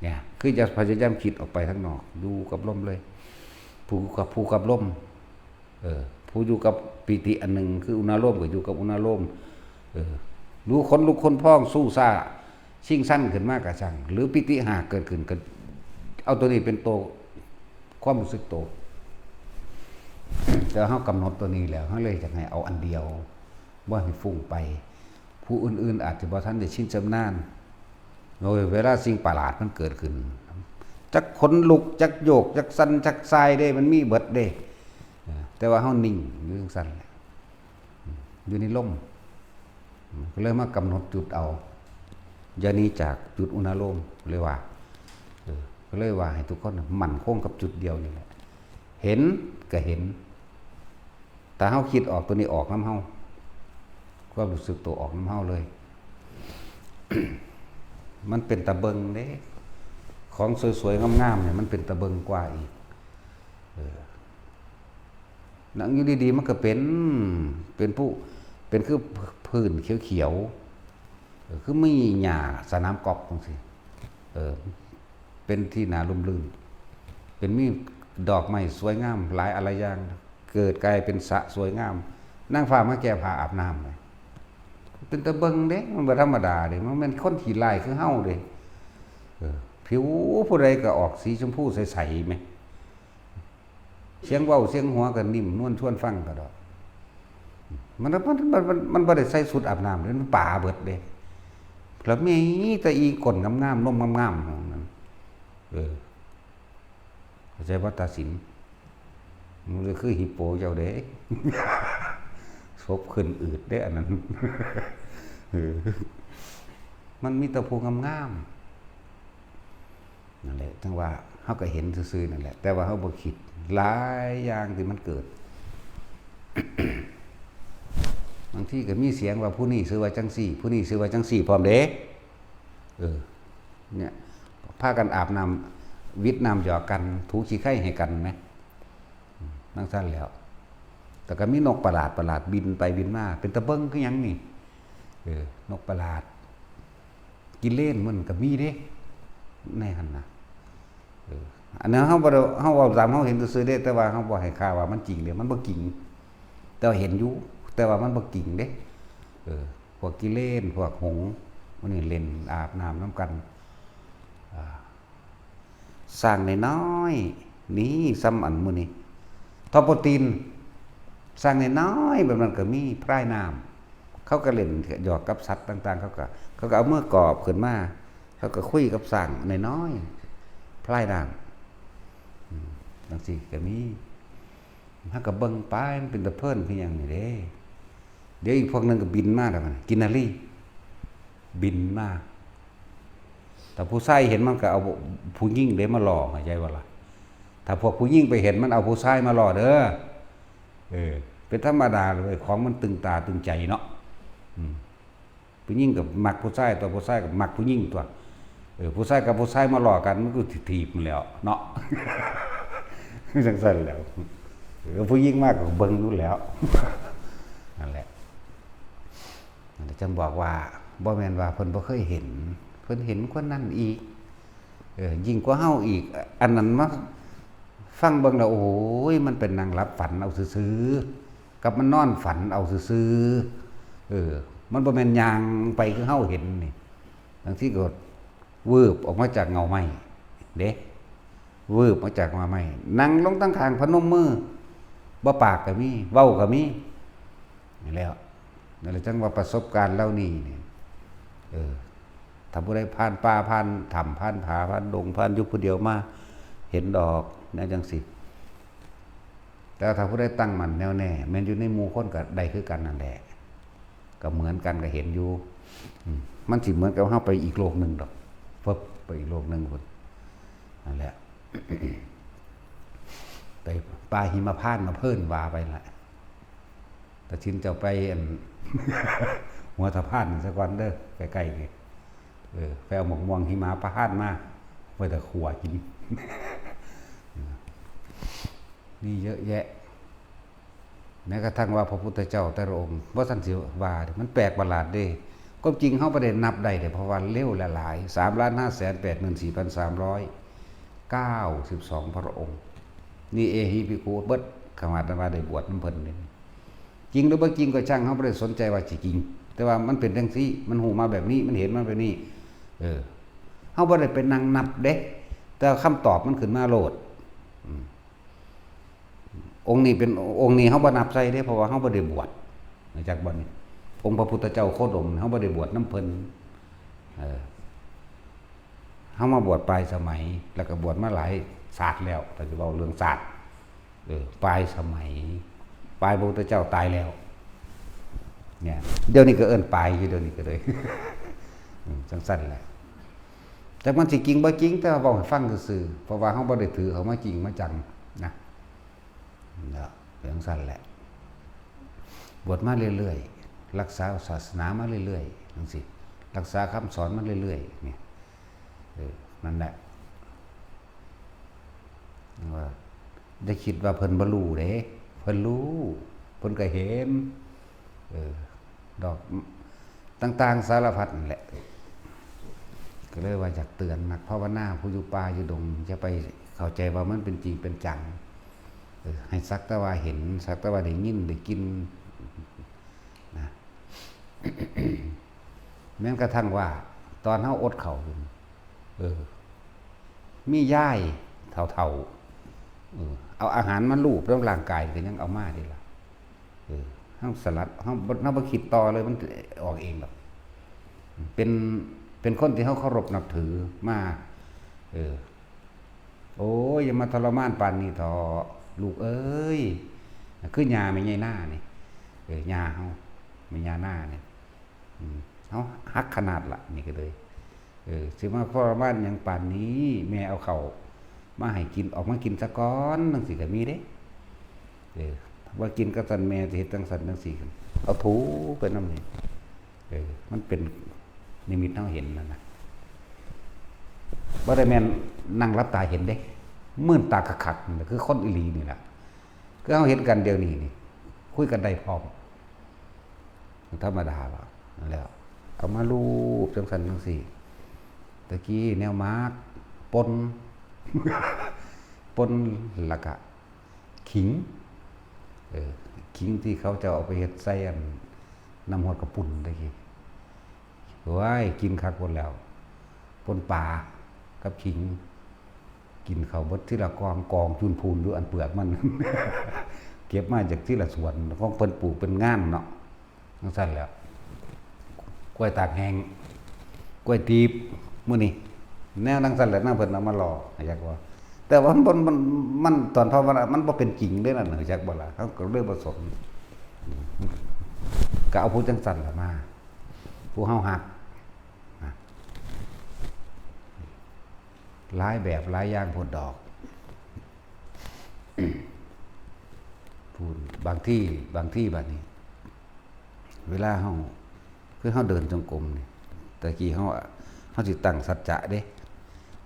เนี่ย คือจะพยายามคิดออกไปข้างนอก อยู่กับลมเลย ผู้กับ ผู้กับลม เออ ผู้อยู่กับปีติอันหนึ่ง คืออุณาโลมก็อยู่กับอุณาโลม เออ รู้ขนลุกขนพองสู้ซ่า ชิงชันขึ้นมากระชัง หรือปีติหากเกิดขึ้นก็เอาตัวนี้เป็นตัวความรู้สึกโต แต่เฮากำหนดตัวนี้แล้ว เฮาเลยอยากให้เอาอันเดียว บ่ให้ฟุ้งไป ผู้อื่นๆ อาจจะบ่ทันได้ชินชำนาญ โอ้ย เวลาสิ่งประหลาดมันเกิดขึ้น จักขนลุก จักโยก จักสั่น จักส่ายเด้ มันมีเบิดเด้ เออ แต่ว่าเฮานิ่งอยู่จั่งซั้นแหละ อยู่ในลม ก็เลยมากำหนดจุดเอา อย่าหนีจากจุดอุณาโลม เลยว่า เออ ก็เลยว่าให้ทุกคนน่ะมั่นคงกับจุดเดียวนี่แหละ เห็นก็เห็น ถ้าเฮาคิดออกตัวนี้ออกนำเฮา ความรู้สึกตัวออกนำเฮาเลย มันเป็นตาเบิ่งเด้ ของสวยๆ งามๆ เนี่ย มันเป็นตาเบิ่งกว่าอีก เออ นั่งอยู่ดีๆ มันก็เป็น เป็นผู้ เป็นคือพื้นเขียวๆ เออ คือมีหญ้าสนามกอล์ฟจังซี้ เออ เป็นที่น่าร่มรื่น เป็นมีดอกไม้สวยงามหลายอะไรอย่าง เกิดกลายเป็นสระสวยงาม นางฟ้ามาแก้ผ้าอาบน้ำเลย เป็นตาเบิ่งเด้ มันบ่ธรรมดาเด้ มันเป็นคนขี้ร้ายคือเฮาเด้ เออ ผิวผู้ใดก็ออกสีชมพูใสๆ แหม เสียงเว้าเสียงหัวก็นิ่มนวลชวนฟังก็ดอก มัน มัน มัน มัน มันบ่ได้ใส่ชุดอาบน้ำเด้ มันป๋าเบิดเด้ แล้วมีแต่อีก้นงามๆ นมงามๆ ของนั้น เออ เข้าใจบ่ ตาสิน มันก็คือฮิปโปเจ้าเด้ ศพขึ้นอืดเด้ อันนั้น เออ มันมีแต่ผู้งามๆ นั่นแหละ จั่งว่าเฮาก็เห็นซื่อๆ นั่นแหละ แต่ว่าเฮาบ่คิดหลายอย่างที่มันเกิด บางทีก็มีเสียงว่าผู้นี้ชื่อว่าจั่งซี้ ผู้นี้ชื่อว่าจั่งซี้ พร้อมเด้ เออ เนี่ย พากันอาบน้ำ วิดน้ำหยอกกัน ถูขี้ไคร้ให้กันแหม จั่งซั้นแหล้ว แต่ก็มีนกประหลาดประหลาดบินไปบินมา เป็นตาเบิ่งคือหยังนี่ เออ นกประหลาด กิเลนมันก็มีเด้ ในหั่นน่ะ เออ อันนั้นเฮาบ่ได้ เฮาเว้าตามเฮาเห็นซื่อๆ เด้ แต่ว่าเฮาบ่ให้ค่าว่ามันจริงเด้ มันบ่จริง แต่ว่าเห็นอยู่ แต่ว่ามันบ่จริงเด้ เออ พวกกิเลน พวกหงส์ มันนี่เล่นอาบน้ำนำกัน อ่า สร้างน้อยๆ นี่ ส่ำอันหมู่นี้ ทอโปตีน สร้างน้อยๆ แบบนั้นก็มี พรายน้ำ เขาก็เล่นหยอกกับสัตว์ต่างๆ เขาก็ เขาก็เอามือกอบขึ้นมา เขาก็คุยกับสร้างน้อยๆ พรายน้ำ อืม จั่งซี้ก็มี เฮาก็เบิ่งไป มันเป็นตาเพลินคือหยังนี่เด้ เดี๋ยวอีกพวกหนึ่งก็บินมาแล้วมัน กินนารี บินมา ถ้าผู้ชายเห็นมันก็เอาผู้หญิงเด้มาหล่อ เข้าใจบ่ล่ะ ถ้าพวกผู้หญิงไปเห็นมันเอาผู้ชายมาหล่อเด้อ เออ เป็นธรรมดาเลย ของมันตึงตาตึงใจเนาะ อืม ผู้หญิงก็มักผู้ชาย ตัวผู้ชายก็มักผู้หญิงตัว เออ ผู้ชายกับผู้ชายมาหล่อกัน มันก็ถีบมันแหล้วเนาะ จั่งซั้นแหล้ว เออ ผู้หญิงมากก็เบิ่งอยู่แหล้ว นั่นแหละ นั่นแหละ จั่งบอกว่า บ่แม่นว่าเพิ่นบ่เคยเห็น เพิ่นเห็นคนนั้นอีก เออ ยิ่งกว่าเฮาอีก อันนั้นมาฟังเบิ่งแล้ว โอ้ย มันเป็นนั่งหลับฝันเอาซื่อๆ กับมันนอนฝันเอาซื่อๆ เออ มันบ่แม่นย่างไปคือเฮาเห็นนี่ บางทีก็วืบออกมาจากเงาไม้เด้ วืบมาจากเงาไม้ นั่งลงตั้งข้างพนมมือ บ่ปากก็มี เว้าก็มี นี่แหล้ว นั่นแหละจั่งว่าประสบการณ์เหล่านี้นี่ เออ ถ้าผู้ใดผ่านป่า ผ่านถ้ำ ผ่านผา ผ่านดง ผ่านอยู่ผู้เดียวมา เห็นดอก แนวจั่งซี้ แต่ถ้าผู้ใดตั้งมั่นแน่วแน่ แม่นอยู่ในหมู่คนก็ได้คือกันนั่นแหละ ก็เหมือนกัน ก็เห็นอยู่ อืม มันสิเหมือนกับเฮาไปอีกโลกหนึ่งดอก ฟึบ ไปอีกโลกหนึ่งพุ้น นั่นแหละ ไปป่าหิมพานต์มาเพิ่นว่าไปละ ตาสินเจ้าไปอัน หัวสะพานซะก่อนเด้อ ใกล้ๆนี่ เออ ไปเอาหมากม่วงหิมพานต์มา ไว้แต่ขั่วกิน มีเยอะแยะ แม้กระทั่งว่าพระพุทธเจ้าแต่ละองค์ บ่ทันสิว่าเด้ มันแปลกประหลาดเด้ ความจริงเฮาบ่ได้นับได้เด้ เพราะว่าเร็วและหลาย สามล้านห้าแสนแปดหมื่นสี่พันสามร้อยเก้าสิบสองพระองค์ นี่เอหิภิกขุเบิด ขนาดว่าได้บวชนำเพิ่นนี่ จริงหรือบ่จริงก็ช่าง เฮาบ่ได้สนใจว่าสิจริง แต่ว่ามันเป็นจั่งซี้ มันฮู้มาแบบนี้ มันเห็นมาแบบนี้ เออ เฮาบ่ได้ไปนั่งนับเด้ แต่คำตอบมันขึ้นมาโลด อืม องค์นี้เป็น องค์นี้เฮาบ่นับใส่เด้ เพราะว่าเฮาบ่ได้บวช รู้จักบ่นี่ องค์พระพุทธเจ้าโคดม เฮาบ่ได้บวชนำเพิ่น เออ เฮามาบวชปลายสมัย แล้วก็บวชมาหลายชาติแล้ว ถ้าสิเว้าเรื่องชาติ เออ ปลายสมัย ปลายพระพุทธเจ้าตายแล้ว เนี่ย เดี๋ยวนี้ก็เอิ้นปลายอยู่ เดี๋ยวนี้ก็เลย อืม จั่งซั้นแหละ แต่มันสิจริงบ่จริง แต่ว่าเว้าให้ฟังซื่อๆ เพราะว่าเฮาบ่ได้ถือเอามาจริงมาจังนะ เนาะ เป็นจั่งซั้นแหละ บวชมาเรื่อยๆ รักษาศาสนามาเรื่อยๆ จั่งซี้ รักษาคำสอนมาเรื่อยๆ เนี่ย เออ นั่นแหละ ว่า อย่าคิดว่าเพิ่นบ่รู้เด้ เพิ่นรู้ เพิ่นก็เห็น เออ ดอกต่างๆสารพัดนั่นแหละ ก็เลยว่าอยากเตือนนักภาวนาผู้อยู่ป่าอยู่ดง อย่าไปเข้าใจว่ามันเป็นจริงเป็นจัง เออ ให้สักแต่ว่าเห็น สักแต่ว่าได้ยินได้กินนะ แม้กระทั่งว่าตอนเฮาอดข้าวอยู่ เออ มียายเฒ่าๆ เออ เอาอาหารมาลูบแล้วร่างกายก็ยังเอามาเด้ล่ะ เออ เฮาสลัด เฮาบ่ เฮาบ่คิดต่อเลย มันออกเองดอก เป็น เป็นคนที่เฮาเคารพนับถือมา เออ โอ้ย อย่ามาทรมานปานนี้เถาะ ลูกเอ้ย คือย่าแม่ใหญ่นานี่ เออ ย่าเฮา แม่ย่านานี่ อืม เฮาฮักขนาดละ นี่ก็เลย เออ สิมาทรมานหยังปานนี้ แม่เอาข้าวมาให้กิน ออกมากินซะก่อน จั่งซี้ก็มีเด้ เออ ว่ากินกะซั้นแม่สิเฮ็ดจั่งซั้นจั่งซี้ เอาถูไปนำนี่ เออ มันเป็นนิมิตเฮาเห็นนั่นน่ะ บ่ได้แม่นนั่งหลับตาเห็นเด้ มืนตาคักๆ นั่นน่ะ คือคนอีหลีนี่ล่ะ คือเฮาเห็นกันเดี๋ยวนี้นี่ คุยกันได้พร้อม ธรรมดาล่ะ นั่นแหละ เอามาลูบจั่งซั้นจั่งซี้ ตะกี้แนวหมาก ป่น ป่น แล้วก็ขิง เออ ขิงที่เขาจะเอาไปเฮ็ดใส่อันน้ำฮอดกะปุ้นตะกี้ โอ้ย กินคักโพดแล้ว ป่นปลากับขิง กินเข้าเบิดทีละกอง กองจูนพูนอยู่อันเปลือกมัน เก็บมาจากทีละสวน ของเพิ่นปลูกเป็นงานเนาะ จั่งซั้นแหละ กล้วยตากแห้ง กล้วยตีบ มื้อนี้ แนวจั่งซั้นแหละ นำเพิ่นเอามาหล่อ อยากว่า แต่ว่ามันบ่ มัน มัน ตอนภาวนามันบ่เป็นจริงเด้นั่น จักบ่ล่ะ เฮาก็เลยบ่สน ก็เอาผู้จั่งซั้นล่ะมา ผู้เฮาฮัก นะ หลายแบบหลายอย่างโพดดอก พูด บางที บางทีบัดนี้ เวลาเฮา คือเฮาเดินจงกรมนี่ แต่กี้เฮา เฮาสิตั้งสัจจะเด้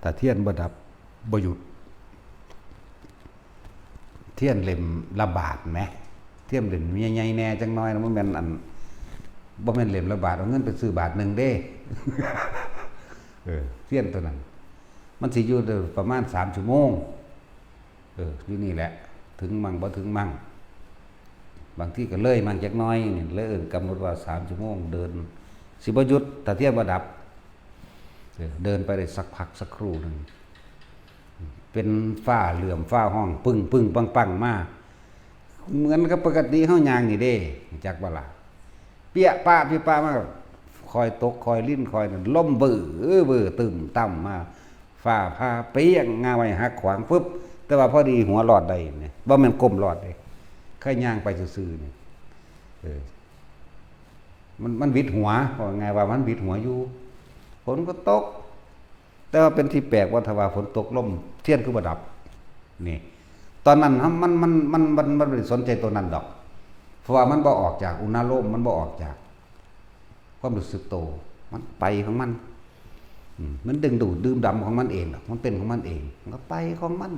ถ้าเทียนบ่ดับ บ่หยุด เทียนเล่มละบาทแหม เทียนเล่มใหญ่ๆ แหน่จักหน่อยนะ บ่แม่นอัน บ่แม่นเล่มละบาท เอาเงินไปซื้อบาทหนึ่งเด้ เออ เทียนตัวนั้น มันสิอยู่ได้ประมาณสามชั่วโมง เออ อยู่นี่แหละ ถึงมั่งบ่ถึงมั่ง บางทีก็เลยมั่งจักหน่อยนี่ เลยเอิ้นกำหนดว่าสามชั่วโมง เดิน สิบ่หยุด ถ้าเทียนบ่ดับ เออ เดินไปได้สักพักสักครู่หนึ่ง เป็นฟ้าเหลื่อมฟ้าห้อง ปึ้งๆ ปังๆ มา เหมือนกับปกติเฮาย่างนี่เด้ จักบ่ล่ะ เปี้ยะปะเปี้ยะปะมา คอยตก คอยลิ่น คอยนั่น ลมเบ้อเบ้อตึ้มตั้มมา ฟ้าผ่าเปรี้ยง งาไม้หักขวาง ฟึบ แต่ว่าพอดีหัวรอดได้เนี่ย บ่แม่นก้มรอดเด้ แค่ย่างไปซื่อๆ นี่ เออ มัน มันหวิดหัว ว่าไงว่ามันหวิดหัวอยู่ ฝนก็ตก แต่ว่าเป็นที่แปลกว่าถ้าว่าฝนตกลม เทียนคือบ่ดับ นี่ ตอนนั้นมัน มัน มัน มัน มันบ่ได้สนใจตัวนั้นดอก เพราะว่ามันบ่ออกจากอุณาโลม มันบ่ออกจากความรู้สึกโต มันไปของมัน อืม มันดึงดูดดื่มด่ำของมันเองดอก มันเป็นของมันเอง มันก็ไปของมัน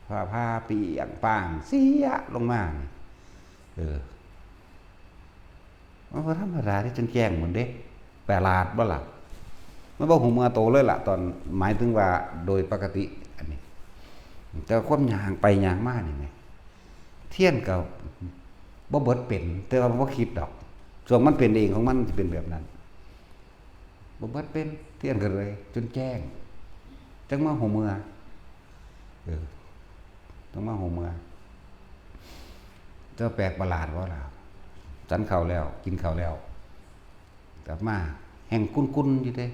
ผ่า ผ่าเปรี้ยงป้าง เสียลงมานี่ เออ มันบ่ธรรมดาเด้ จนแจ้งหมดเด้ ประหลาดบ่ล่ะ มันบ่ฮู้เมื่อโตเลยล่ะ ตอน หมายถึงว่าโดยปกติ อันนี้ แต่ความย่างไปย่างมานี่แหม เทียนก็บ่เบิดเป็น แต่ว่าบ่คิดดอก ช่วงมันเป็นเองของมันสิเป็นแบบนั้น บ่เบิดเป็น เทียนก็เลย จนแจ้ง จั่งมาฮู้เมื่อ เออ จั่งมาฮู้เมื่อ แต่แปลกประหลาดบ่ล่ะ ฉันข้าวแล้ว กินข้าวแล้ว กลับมา แฮ่งกุนๆ อยู่เด้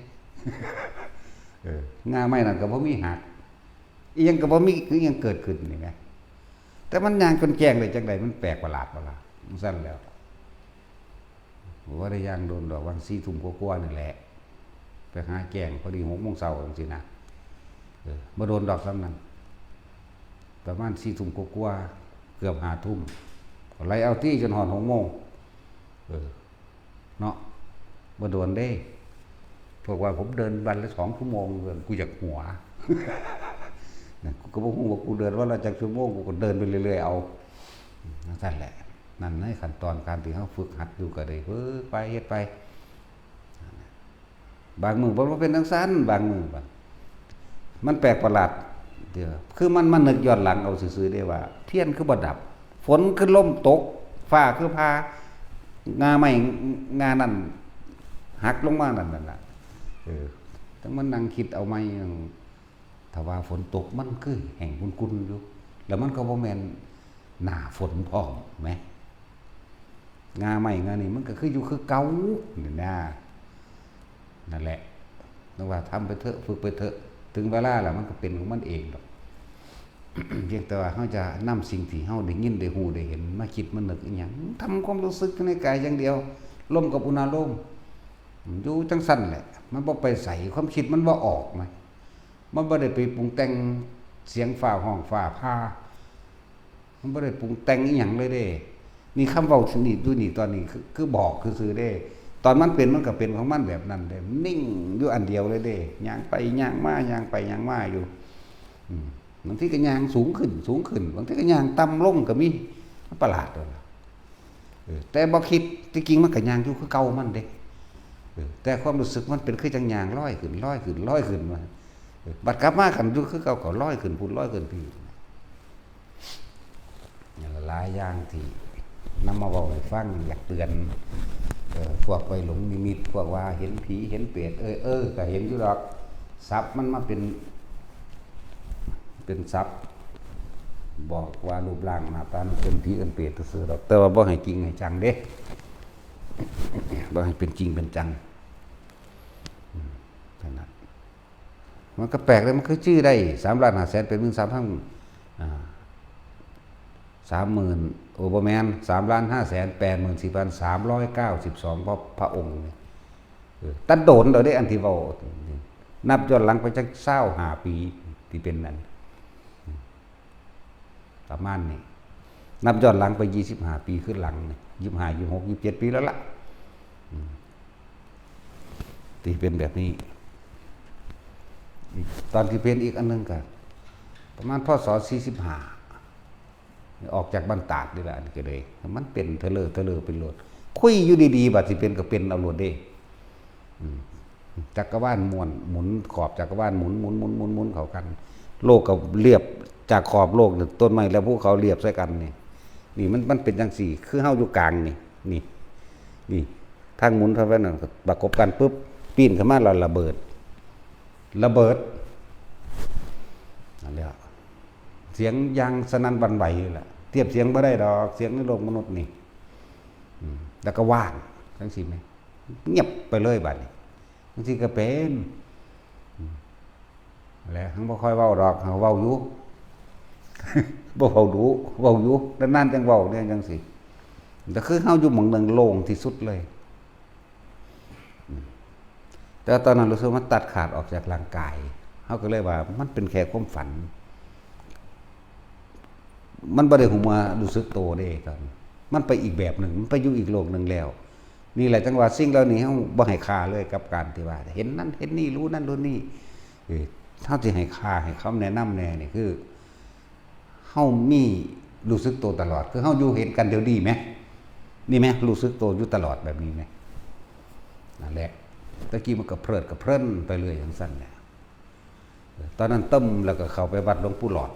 เออ งาไม้นั่นก็บ่มีหัก อีหยังก็บ่มี คือหยังเกิดขึ้นนี่แหม แต่มันย่างจนแจ้งได้จั่งใด มันแปลกประหลาดบ่ล่ะ จั่งซั้นแล้ว บ่ได้ย่างโดนดอก หว่างสี่ทุ่มกว่าๆ นี่แหละ ไปหาแจ้ง พอดีหกโมงเช้าจั่งซี้นะ เออ บ่โดนดอกส่ำนั้น ประมาณสี่ทุ่มกว่าๆ เกือบห้าทุ่ม ก็ไล่เอาตี้จนฮอดหกโมง เออ เนาะ บ่โดนเด้ พวกว่าผมเดินวันละสองชั่วโมง กูอยากหัว นะ กูก็บ่ฮู้ว่ากูเดินวันละจักชั่วโมง กูก็เดินไปเรื่อยๆ เอา นั่นแหละ นั่นในขั้นตอนการที่เฮาฝึกหัดอยู่ก็ได้ ฝึกไป เฮ็ดไป บางมื้อบ่ บ่เป็นจั่งซั้น บางมื้อบัด มันแปลกประหลาด เดี๋ยว คือมันมานึกย้อนหลังเอาซื่อๆ เด้ว่า เทียนคือบ่ดับ ฝนคือลมตก ฟ้าคือผ่า ง่าไม้ ง่านั่น หักลงมานั่น นั่นล่ะ เออ ต้องมานั่งคิดเอาใหม่ ถ้าว่าฝนตกมันคือแห้งกุ่นๆ อยู่ แล้วมันก็บ่แม่นหน้าฝนพร้อมแหม ง่าไม้ง่านี่มันก็คืออยู่คือเก่า นี่นะ นั่นแหละ นึกว่าทำไปเถอะ ฝึกไปเถอะ ถึงเวลาแล้วมันก็เป็นของมันเองดอก เพียงแต่ว่าเฮาจะนำสิ่งที่เฮาได้ยิน ได้ฮู้ ได้เห็น มาคิดมานึกอิหยัง ทำความรู้สึกในกายอย่างเดียว ลมกับอุณาโลม อยู่จั่งซั้นแหละ มันบ่ไปไส ความคิดมันบ่ออกนะ มันบ่ได้ไปปรุงแต่งเสียงฟ้าฮ้องฟ้าผ่า มันบ่ได้ปรุงแต่งอิหยังเลยเด้ นี่คำเว้านี่ อยู่นี่ ตอนนี้คือ คือบอกซื่อๆ เด้ ตอนมันเป็นมันก็เป็นของมันแบบนั้นเด้ มันนิ่งอยู่อันเดียวเลยเด้ ย่างไปย่างมา ย่างไปย่างมาอยู่ อืม บางทีก็ย่างสูงขึ้น สูงขึ้น บางทีก็ย่างต่ำลงก็มี มันประหลาดตัวละ เออ แต่บ่คิด ที่จริงมันก็ย่างอยู่คือเก่ามันเด้ เออ แต่ความรู้สึกมันเป็นคือจั่งย่างลอยขึ้น ลอยขึ้น ลอยขึ้นมา เออ บัดกลับมาคันอยู่คือเก่าก็ลอยขึ้นพุ้น ลอยขึ้นพี้ หลายอย่างที่นำมาเว้าให้ฟัง อยากเตือน เอ่อ พวกไปหลงนิมิต พวกว่าเห็นผีเห็นเปรต เออ เออ ก็เห็นอยู่ดอก ศัพท์มันมาเป็น เป็นศัพท์ บอกว่ารูปร่างหน้าตามันเป็นผีเป็นเปรตซื่อๆ ดอก แต่ว่าบ่ให้จริงให้จังเด้ บ่ให้เป็นจริงเป็นจัง อืม เท่านั้น มันก็แปลกเลย มันคือชื่อได้ สามล้านห้าแสนแปดหมื่นสามพัน อ่า สามหมื่น โอ้ บ่แม่น สามล้านห้าแสนแปดหมื่นสี่พันสามร้อยเก้าสิบสอง พระ พระองค์เนี่ย เออ แต่โดนแล้วเด้ อันที่เว้า นับย้อนหลังไปจักซาวห้าปี ที่เป็นนั้น ประมาณนี้ นับย้อนหลังไปยี่สิบห้าปีขึ้นหลังนี่ ยี่สิบห้า ยี่สิบหก ยี่สิบเจ็ด ปีแล้วล่ะ อืม ที่เป็นแบบนี้ อีก ตอนที่เป็นอีกอันหนึ่งก็ ประมาณ พ.ศ. สี่สิบห้า ออกจากบ้านตาดนี่แหละ อันนี้ก็เลย มันเป็นเทอเลอร์เทอเลอร์เป็นโลด คุยอยู่ดีๆ บัดสิเป็นก็เป็นเอาโลดเด้ อืม จักรวาลม้วน หมุน ขอบจักรวาลหมุน หมุน หมุน หมุน หมุนเข้ากัน โลกก็เรียบ จากขอบโลกนี่ ต้นไม้และภูเขาเรียบใส่กันนี่ นี่มัน มันเป็นจังซี่ คือเฮาอยู่กลางนี่ นี่ นี่ ทางหมุนเท่านั้นน่ะ ประกบกันปุ๊บ ปีนขึ้นมาแล้วระเบิด ระเบิด นั่นแหละ เสียงอย่างสนั่นหวั่นไหวเลยล่ะ เทียบเสียงบ่ได้ดอก เสียงในโลกมนุษย์นี่ อืม แล้วก็ว่าง จังซี่แหม เงียบไปเลยบัดนี้ จังซี่ก็เป็น อืม และหังบ่ค่อยเว้าดอก หังเว้าอยู่ บ่เว้าดุ เว้าอยู่ นานๆ จังเว้าเนี่ยจังซี่ แต่คือเฮาอยู่หม่องหนึ่งโล่งที่สุดเลย อืม แต่ว่าตอนนั้นรู้สึกว่ามันตัดขาดออกจากร่างกาย เฮาก็เลยว่ามันเป็นแค่ความฝัน มันบ่ได้หัวารู้สึกโตเด้ตอน มันไปอีกแบบหนึ่ง มันไปอยู่อีกโลกหนึ่งแล้ว นี่แหละจังว่าสิ่งเหล่านี้เฮาบ่ให้ค่าเลยกับการที่ว่า เห็นนั่นเห็นนี่ รู้นั่นรู้นี่ เออ เฮาสิให้ค่าให้คำแนะนำแน่นี่คือ เฮามีรู้สึกโตตลอด คือเฮาอยู่เห็นกันเดี๋ยวนี้แหม นี่แหม รู้สึกโตอยู่ตลอดแบบนี้แหม นั่นแหละ ตะกี้มันก็เพลิดก็เพลินไปเรื่อยจังซั่นแหละ เออ ตอนนั้นตึมแล้วก็เข้าไปวัดหลวงปู่หลอด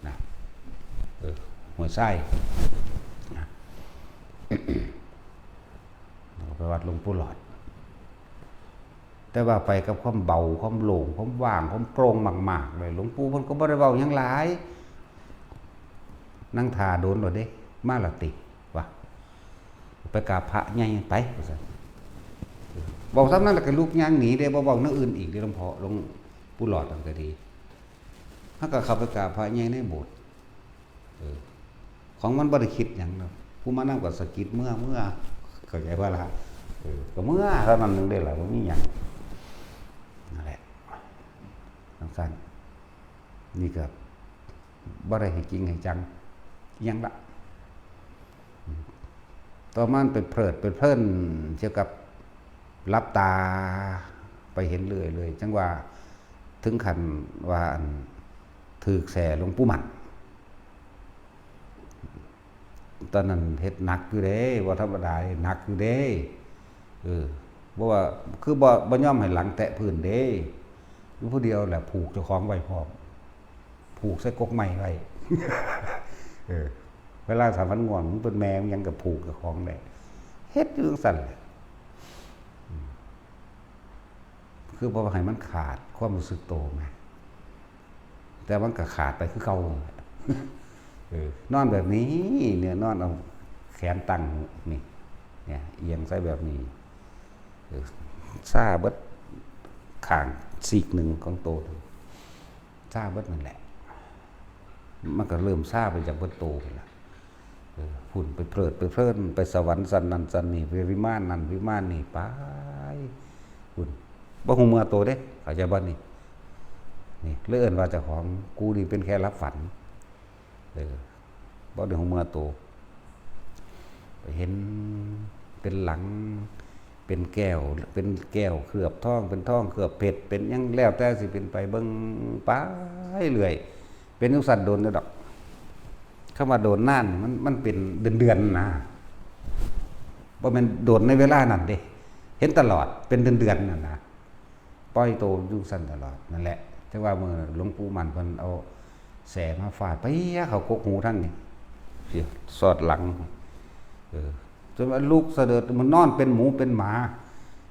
นะ เออ ห้วยทรายนะ เข้าไปวัดหลวงปู่หลอด แต่ว่าไปกับความเบา ความโล่ง ความว่าง ความโปร่งมากๆ เลย หลวงปู่เพิ่นก็บ่ได้เว้าหยังหลาย นั่งท่าโดนโลดเด้ มาละติ ว่า ไปกราบพระใหญ่ไป ว่าซั่น เว้าส่ำนั้นแล้วก็ลุกย่างหนีเด้ บ่เว้าแนวอื่นอีกเด้ หลวงพ่อ หลวงปู่หลอดนั่นก็ดี เฮาก็เข้าไปกราบพระใหญ่ในโบสถ์ เออ ของมันบ่ได้คิดหยังดอก ผู้มานำก็สะกิดเมือ เมือ เข้าใจบ่ล่ะ เออ ก็เมือเท่านั้นหนึ่งเด้ล่ะ บ่มีหยัง นั่นแหละ จังซั่น นี่ก็บ่ได้ให้จริงให้จังอิหยังละ ต่อมามันไปเพลิดไปเพลินเกี่ยวกับหลับตาไปเห็นเรื่อยเลย จังว่าถึงขั้นว่าอัน ถืกแส้หลวงปู่มั่น ตอนนั้นเฮ็ดหนักอยู่เด้ บ่ธรรมดาเด้ หนักอยู่เด้ เออ บ่ว่า คือบ่ บ่ยอมให้หลังแตะพื้นเด้ อยู่ผู้เดียวแหละ ผูกเจ้าของไว้พร้อม ผูกใส่กกไม้ไว้ เออ เวลาถ้ามันง่วง มันเป็นแมว มันยังก็ผูกเจ้าของได้ เฮ็ดอยู่จั่งซั้นแหละ อืม คือบ่ให้มันขาดความรู้สึกโตไง แต่มันก็ขาดไปคือเก่า เออ นอนแบบนี้ เนี่ย นอนเอาแขนตั้งนี่ เนี่ย เอียงใส่แบบนี้ เออ ชาเบิดข้างซีกหนึ่งของโต ชาเบิดนั่นแหละ มันก็เริ่มชาไปจากเบิดโตนั่นล่ะ เออ พุ่นไปเพลิดไปเพลิน ไปสวรรค์ชั้นนั้นชั้นนี้ ไปวิมานนั้นวิมานนี้ ไป พุ่น บ่ฮู้เมื่อโตเด้ เข้าใจบ่นี่ นี่ เลยเอิ้นว่าเจ้าของ กูนี่เป็นแค่หลับฝัน เออ บ่ได้ฮู้เมื่อโต ไปเห็นเป็นหลัง เป็นแก้ว เป็นแก้วเคลือบทอง เป็นทองเคลือบเพชร เป็นหยังแล้วแต่สิเป็นไป เบิ่งไปเรื่อย เป็นจั่งซั้นโดนอยู่ดอก คำว่าโดนนานนี่มัน มันเป็นเดือนๆนะ บ่แม่นโดนในเวลานั้นเด้ เห็นตลอด เป็นเดือนๆนั่นนะ ปล่อยโตอยู่ซั่นตลอด นั่นแหละ จั่งว่ามื้อหลวงปู่มั่นเพิ่นเอาแส้มาฟาด เปียะเข้ากกหูทั้งนี่ สิสอดหลัง เออ จนว่าลุกสะเดิด มันนอนเป็นหมูเป็นหมา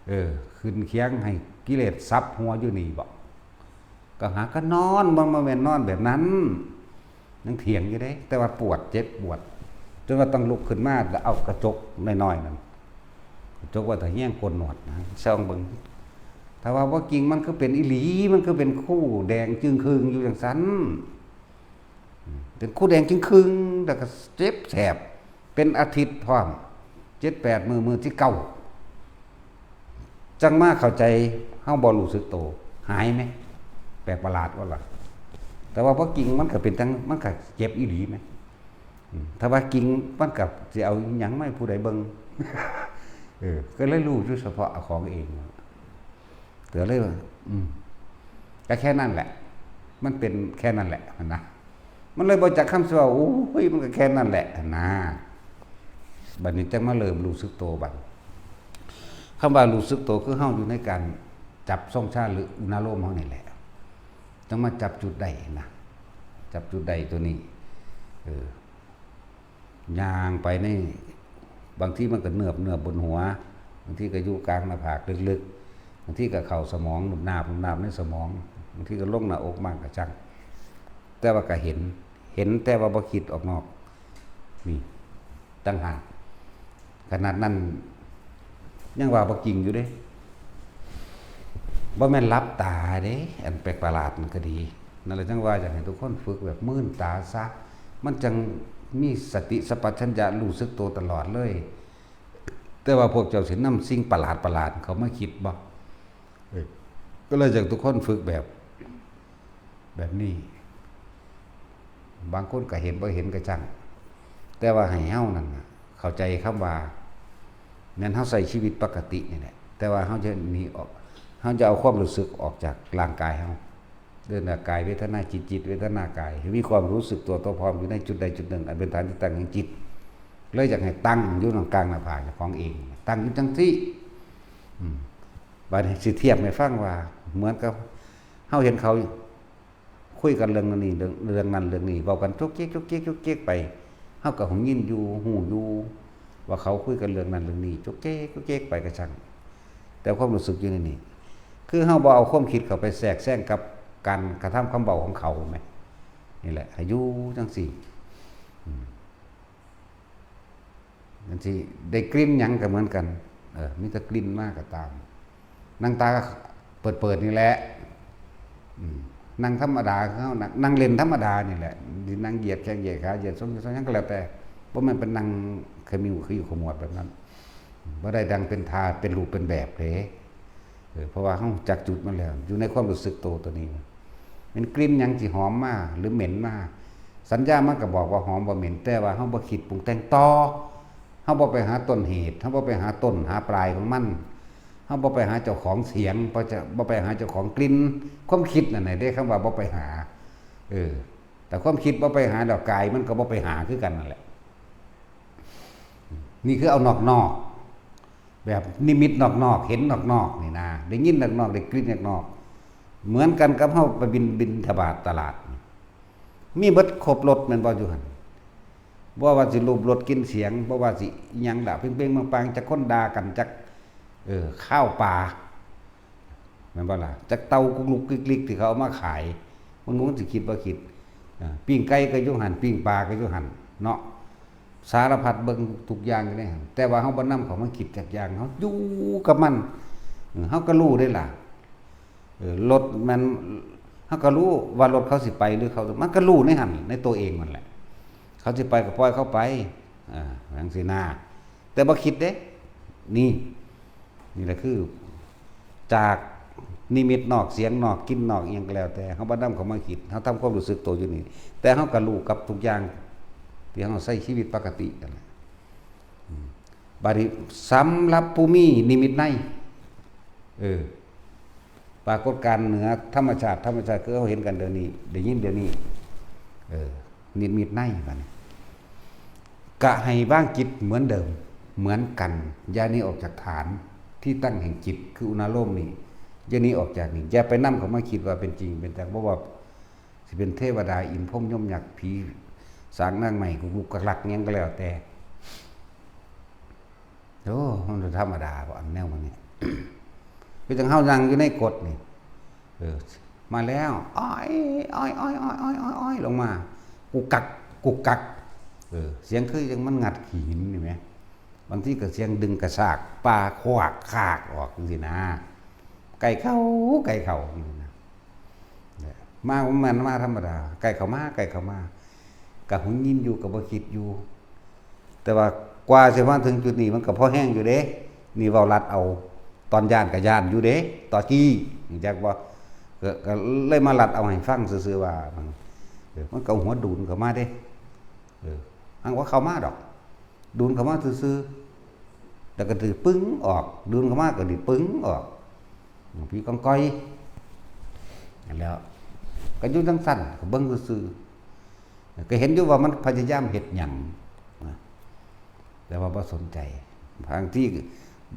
เออ ขึ้นเคียงให้กิเลสสับหัวอยู่นี่บ่ ก็หาก็นอน บ่ บ่แม่นนอนแบบนั้น ยังเถียงอยู่เด้ แต่ว่าปวด เจ็บปวด จนว่าต้องลุกขึ้นมา แล้วเอากระจกน้อยๆนั่น กระจกไว้ตะเฮียงโกนหนวดนะ ส่องเบิ่ง ถ้าว่าบ่จริง มันคือเป็นอีหลี มันคือเป็นคูแดงจึ่งครึงอยู่จั่งซั้น เป็นคูแดงจึ่งครึง แล้วก็เจ็บแสบ เป็นอาทิตย์พร้อม เจ็ดแปดมื้อ มื้อที่เก้า จั่งมาเข้าใจ เฮาบ่รู้สึกโต หายไหม แปลกประหลาดบ่ล่ะ แต่ว่าบ่จริง มันก็เป็นจั่ง มันก็เจ็บอีหลีไหม อืม ถ้าว่าจริง มันก็สิเอาอิหยังมาให้ผู้ใดเบิ่ง เออ ก็เลยรู้อยู่เฉพาะเอาของเอง ก็เลยว่า อืม ก็แค่นั้นแหละ มันเป็นแค่นั้นแหละ หั้นนะ มันเลยบ่จักคำสิเว้า โอ้ย มันก็แค่นั้นแหละ หั้นนะ บัดนี้จั่งมาเริ่มรู้สึกโตบัด คำว่ารู้สึกโตคือเฮาอยู่ในการจับทรงฌานหรืออุณาโลมเฮานี่แหละ จั่งมาจับจุดได้นะ จับจุดได้ตัวนี้ เออ ย่างไปนี่ บางทีมันก็เนิบเนิบบนหัว บางทีก็อยู่กลางหน้าผากลึกๆ บางทีก็เข้าสมอง หนุบหนาบหนุบหนาบในสมอง บางทีก็ลงหน้าอกมากก็ช่าง แต่ว่าก็เห็น เห็นแต่ว่าบ่คิดออกนอก นี่ ต่างหาก ขนาดนั้น ยังว่าบ่จริงอยู่เด้ บ่แม่นหลับตาเด้ อันแปลกประหลาดมันก็ดี นั่นแหละจั่งว่าอยากให้ทุกคนฝึกแบบมื่นตาซะ มันจั่งมีสติสัมปชัญญะรู้สึกโตตลอดเลย แต่ว่าพวกเจ้าสินำสิ่งประหลาดประหลาดเข้ามาคิดบ่ เออ ก็เลยอยากทุกคนฝึกแบบ แบบนี้ บางคนก็เห็นบ่เห็นก็ช่าง แต่ว่าให้เฮานั่นน่ะ เข้าใจคำว่า แม่นเฮาใช้ชีวิตปกตินี่แหละ แต่ว่าเฮาจะหนีออก เฮาจะเอาความรู้สึกออกจากร่างกายเฮา เรื่องกายเวทนาจิต จิตเวทนากาย ให้มีความรู้สึกตัว ตัวพร้อมอยู่ในจุดใดจุดหนึ่ง อันเป็นฐานที่ตั้งแห่งจิต เลยอยากให้ตั้งอยู่ตรงกลางหน้าผากเจ้าของเอง ตั้งอยู่จั่งซี้ อืม บัดนี้สิเทียบให้ฟังว่า เหมือนกับเฮาเห็นเขาคุยกันเรื่องนั้นนี้ เรื่อง เรื่องนั้นเรื่องนี้ เว้ากันจุกจิกจุกจิกจุกจิกไป เฮาก็หูยินอยู่ ฮู้อยู่ ว่าเขาคุยกันเรื่องนั้นเรื่องนี้ จุกจิกจุกจิกไปก็ช่าง แต่ความรู้สึกอยู่ในนี้ คือเฮาบ่เอาความคิดเข้าไปแทรกแซงกับการกระทำคำเว้าของเขาแหม นี่แหละ ให้อยู่จั่งซี้ อืม จั่งซี้ ได้กลิ่นหยังก็เหมือนกัน เออ มีแต่กลิ่นมาก็ตาม นั่งตาเปิดๆนี่แหละ อืม นั่งธรรมดาคือเฮานั่ง นั่งเล่นธรรมดานี่แหละ สินั่งเหยียดแข้งเหยียดขา เหยียดส้นเหยียดส้นหยังก็แล้วแต่ บ่แม่นเป็นนั่งขมิวขยิวขมวดแบบนั้น บ่ได้ดังเป็นท่าเป็นรูปเป็นแบบเด้ เออ เพราะว่าเฮาจักจุดมันแล้ว อยู่ในความรู้สึกโตตัวนี้ เป็นกลิ่นหยังสิหอมมาหรือเหม็นมา สัญญามันก็บอกว่าหอมบ่เหม็น แต่ว่าเฮาบ่คิดปรุงแต่งต่อ เฮาบ่ไปหาต้นเหตุ เฮาบ่ไปหาต้นหาปลายของมัน เฮาบ่ไปหาเจ้าของเสียง บ่จะ บ่ไปหาเจ้าของกลิ่น ความคิดนั่นน่ะเด้ คำว่าบ่ไปหา เออ แต่ความคิดบ่ไปหาดอก กายมันก็บ่ไปหาคือกันนั่นแหละ นี่คือเอานอกๆ แบบนิมิตนอกๆ เห็นนอกๆ นี่นะ ได้ยินนอกๆ ได้กลิ่นนอกๆ เหมือนกันกับเฮาไปบิณ บิณฑบาตตลาด มีเบิดครบรสแม่นบ่อยู่หั่น บ่ว่าสิรูปรสกลิ่นเสียง บ่ว่าสิอิหยังล่ะ เป่งๆ ปังๆ จักคนด่ากัน จัก เออ ข้าวปลา แม่นบ่ล่ะ จักเต่ากุกลุกกิกลิกที่เขาเอามาขาย มึง มึงสิคิดบ่คิด อ่า ปิ้งไก่ก็อยู่หั่น ปิ้งปลาก็อยู่หั่นเนาะ สารพัดเบิ่งทุกอย่างอยู่ในหั่น แต่ว่าเฮาบ่นำเข้ามาคิดจักอย่าง เฮาอยู่กับมัน เออ เฮาก็รู้เด้ล่ะ เออ รถมัน เฮาก็รู้ว่ารถเขาสิไปหรือเขา มันก็รู้ในหั่น ในตัวเองนั่นแหละ เขาสิไปก็ปล่อยเขาไป อ่า จั่งซี้นะ แต่บ่คิดเด้ นี่ นี่แหละคือ จากนิมิตนอก เสียงนอก กลิ่นนอก อิหยังก็แล้วแต่ เฮาบ่นำเข้ามาคิด เฮาทำความรู้สึกตัวอยู่นี่ แต่เฮาก็รู้กับทุกอย่าง ที่เฮาใช้ชีวิตปกตินั่นแหละ อืม บาดนี้สำหรับผู้มีนิมิตใน เออ ปรากฏการณ์เหนือธรรมชาติ ธรรมชาติคือเฮาเห็นกันเดี๋ยวนี้ ได้ยินเดี๋ยวนี้ เออ นิมิตใน บาดนี้ กะให้วางจิตเหมือนเดิม เหมือนกัน อย่าหนีออกจากฐานที่ตั้งแห่งจิต คืออุณาโลมนี่ อย่าหนีออกจากนี่ อย่าไปนำเข้ามาคิดว่าเป็นจริงเป็นจัง บ่ว่าสิเป็นเทวดา อินทร์ พรหม ยม ยักษ์ ผี สาง นางไม้ กุกลุกกักลัก หยังก็แล้วแต่ โอ้ มันธรรมดาบ่ อันแนวมันนี่ คือจั่งเฮานั่งอยู่ในกฎนี่ เออ มาแล้ว อ้อย อ้อย อ้อย อ้อย อ้อย อ้อย อ้อย ลงมา กุกกัก กุกกัก เออ เสียงคือจั่งมันงัดขี้หินนี่แหม บางทีก็เสียงดึงกระชาก ปลาขวากคากออกจั่งซี้นะ ไก่เข้า ไก่เข้าจั่งซี้นะ มา มันมาธรรมดา ไก่เข้ามา ไก่เข้ามา ก็หวนยินอยู่ ก็บ่คิดอยู่ แต่ว่ากว่าสิมาถึงจุดนี้ มันก็พอแฮงอยู่เด้ นี่เว้าลัดเอา ตอนย้านก็ย้านอยู่เด้ ตอนกี้ จักบ่ ก็ ก็เลยมาลัดเอาให้ฟังซื่อๆ ว่า มัน เออ มันก็หัวดูนเข้ามาเด้ เออ หังว่าเข้ามาดอก ดูนเข้ามาซื่อๆ แล้วก็ถือปึ้งออก ดูนเข้ามาก็ดีปึ้งออก ผีกองกอย นั่นแหล้ว ก็อยู่จั่งซั่น ก็เบิ่งซื่อๆ ก็เห็นอยู่ว่ามันพยายามเฮ็ดหยังนะ แต่ว่าบ่สนใจ บางที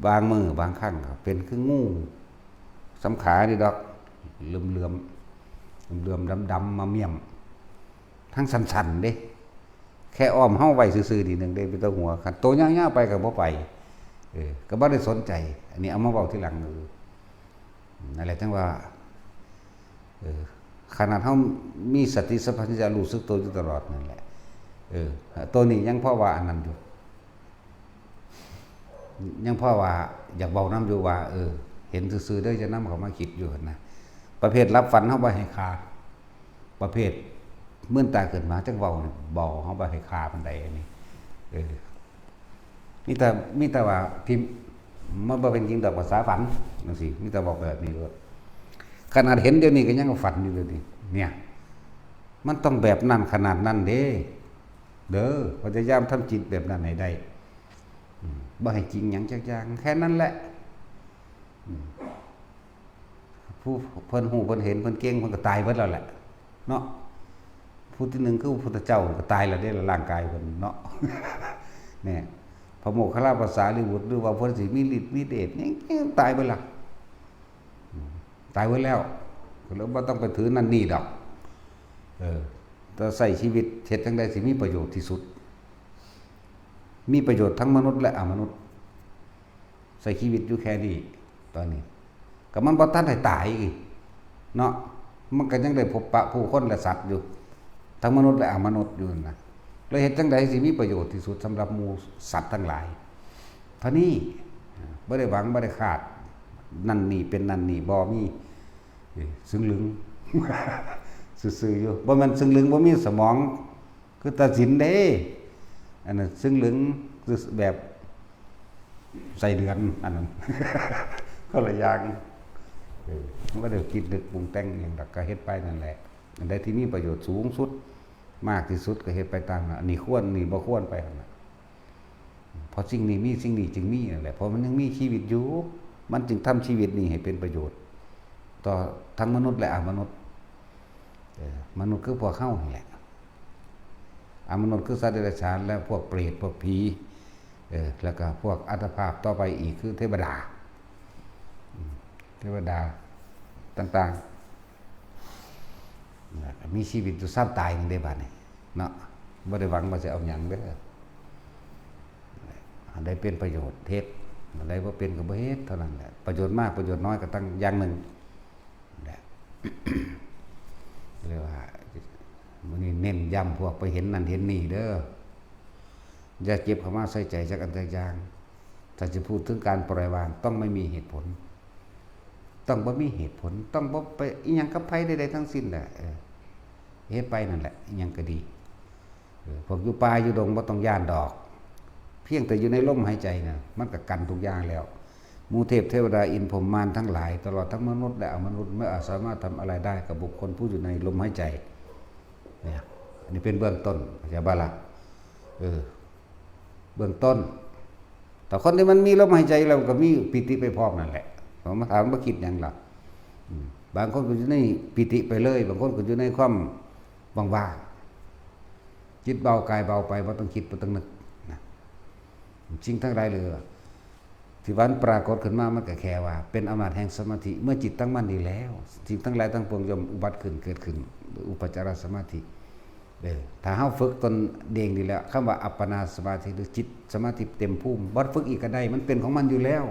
บางมื้อบางครั้งก็เป็นคืองูสามขานี่ดอก เหลือมๆ เหลือมๆ ดำๆ มาเมี้ยม ทั้งสั้นๆ เด้ แค่อ้อมเฮาไว้ซื่อๆ นิดนึงเด้ เป็นตาหัว คันโตยาวๆ ไปก็บ่ไป เออ ก็บ่ได้สนใจ อันนี้เอามาเว้าทีหลัง เออ นั่นแหละจั่งว่า เออ ขนาดเฮามีสติสัมปชัญญะรู้สึกตัวอยู่ตลอดนั่นแหละ เออ ตัวนี้ยังพอว่าอันนั้นอยู่ ยังพอว่าอยากเว้านำอยู่ว่า เออ เห็นซื่อๆ เด้อ อย่านำเข้ามาคิดอยู่หั่นนะ ประเภทหลับฝันเฮาบ่ให้คา ประเภทมื่นตาขึ้นมาจั่งเว้านี่ บ่ เฮาบ่ให้คาปานใดอันนี้ เออ มีแต่ มีแต่ว่าที่มันบ่เป็นจริงดอก ภาษาฝันจั่งซี้ มีแต่บอกแบบนี้โลด ขนาดเห็นเดี๋ยวนี้ก็ยังฝันอยู่เดี๋ยวนี้ เนี่ย มันต้องแบบนั้นขนาดนั้นเด้ เด้อ พยายามทำจิตแบบนั้นให้ได้ อืม บ่ให้จริงหยังจักอย่าง แค่นั้นแหละ อืม ผู้เพิ่นฮู้ เพิ่นเห็น เพิ่นเก่ง เพิ่นก็ตายเบิดแล้วแหละ เนาะ ผู้ที่หนึ่งคือพระพุทธเจ้าก็ตายแล้วเด้ ร่างกายเพิ่นเนาะ เนี่ย พระโมคคัลลาภาษาลิบุตร หรือว่าเพิ่นสิมีฤทธิ์มีเดช ยัง ยังตายเบิดละ อืม ตายเบิดแล้ว ก็เลยบ่ต้องไปถือนั่นนี่ดอก เออ แต่ใช้ชีวิตเฮ็ดจั่งใดสิมีประโยชน์ที่สุด มีประโยชน์ทั้งมนุษย์และอมนุษย์ ใช้ชีวิตอยู่แค่นี้ ตอนนี้ ก็มันบ่ทันได้ตายอีกเนาะ มันก็ยังได้พบปะผู้คนและสัตว์อยู่ ทั้งมนุษย์และอมนุษย์อยู่นั่นนะ แล้วเฮ็ดจั่งใดสิมีประโยชน์ที่สุดสำหรับหมู่สัตว์ทั้งหลาย เท่านี้ บ่ได้หวัง บ่ได้คาด นั่นนี่เป็นนั่นนี่ บ่มี เอ้ย ซึ่งลึง ซื่อๆ อยู่ บ่แม่นซึ่งลึง บ่มีสมอง คือตาสินเด้ อันนั้นซึ่งลึง คือแบบ ไส้เดือน อันนั้น คนละอย่าง เออ มันก็ได้คิดนึกปรุงแต่งอหย่างดอก ก็เฮ็ดไปนั่นแหละ อันใดที่มีประโยชน์สูงสุด มากที่สุดก็เฮ็ดไปตามนั้น อันนี้ควร นี่บ่ควรไปหั่นน่ะ เพราะสิ่งนี้มี สิ่งนี้จึงมีนั่นแหละ เพราะมันยังมีชีวิตอยู่ มันจึงทำชีวิตนี้ให้เป็นประโยชน์ ต่อทั้งมนุษย์และอมนุษย์ เออ มนุษย์คือพวกเฮานี่แหละ อมนุษย์คือสัตว์เดรัจฉาน และพวกเปรต พวกผี เออ แล้วก็พวกอัตภาพต่อไปอีกคือเทวดา อืม เทวดาต่างๆ แล้วก็มีชีวิตอยู่ซ้ำตายหนึ่งได้บัดนี้เนาะ บ่ได้หวังว่าจะเอาหยังเด้อ อันใดเป็นประโยชน์เฮ็ด อันใดบ่เป็นก็บ่เฮ็ดเท่านั้นแหละ ประโยชน์มากประโยชน์น้อยก็ตั้งอย่างหนึ่งแหละ เรียกว่า มื้อนี้เน้นย้ำพวกไปเห็นนั่นเห็นนี่เด้อ อย่าเก็บเข้ามาใส่ใจจักอันจักอย่าง ถ้าจะพูดถึงการปล่อยวางต้องไม่มีเหตุผล ต้องบ่มีเหตุผล ต้องบ่ไปอิหยังกับไผใดๆทั้งสิ้นแหละ เออ เฮ็ดไปนั่นแหละ อิหยังก็ดี เออ พวกอยู่ป่าอยู่ดงบ่ต้องย้านดอก เพียงแต่อยู่ในลมหายใจน่ะ มันก็กันทุกอย่างแล้ว หมู่เทพเทวดาอินทร์พรหมมารทั้งหลาย ตลอดทั้งมนุษย์และอมนุษย์ ไม่อาจสามารถทำอะไรได้กับบุคคลผู้อยู่ในลมหายใจ เนี่ย อันนี้เป็นเบื้องต้น เข้าใจบ่ล่ะ เออ เบื้องต้น แต่คนที่มันมีลมหายใจแล้วก็มีปีติไปพร้อมนั่นแหละ ผมมาถามว่าคิดหยังล่ะ อืม บางคนก็อยู่ในปีติไปเลย บางคนก็อยู่ในความว่างๆ จิตเบากายเบาไป บ่ต้องคิด บ่ต้องนึกนะ สิ่งทั้งหลายเหลือ ที่มันปรากฏขึ้นมา มันก็แค่ว่าเป็นอำนาจแห่งสมาธิ เมื่อจิตตั้งมั่นดีแล้ว สิ่งทั้งหลายทั้งปวงย่อมอุบัติขึ้น เกิดขึ้น ด้วยอุปจารสมาธิ เออ ถ้าเฮาฝึกตนเองดีแล้ว คำว่าอัปปนาสมาธิ หรือจิตสมาธิเต็มภูมิ บ่ฝึกอีกก็ได้ มันเป็นของมันอยู่แล้ว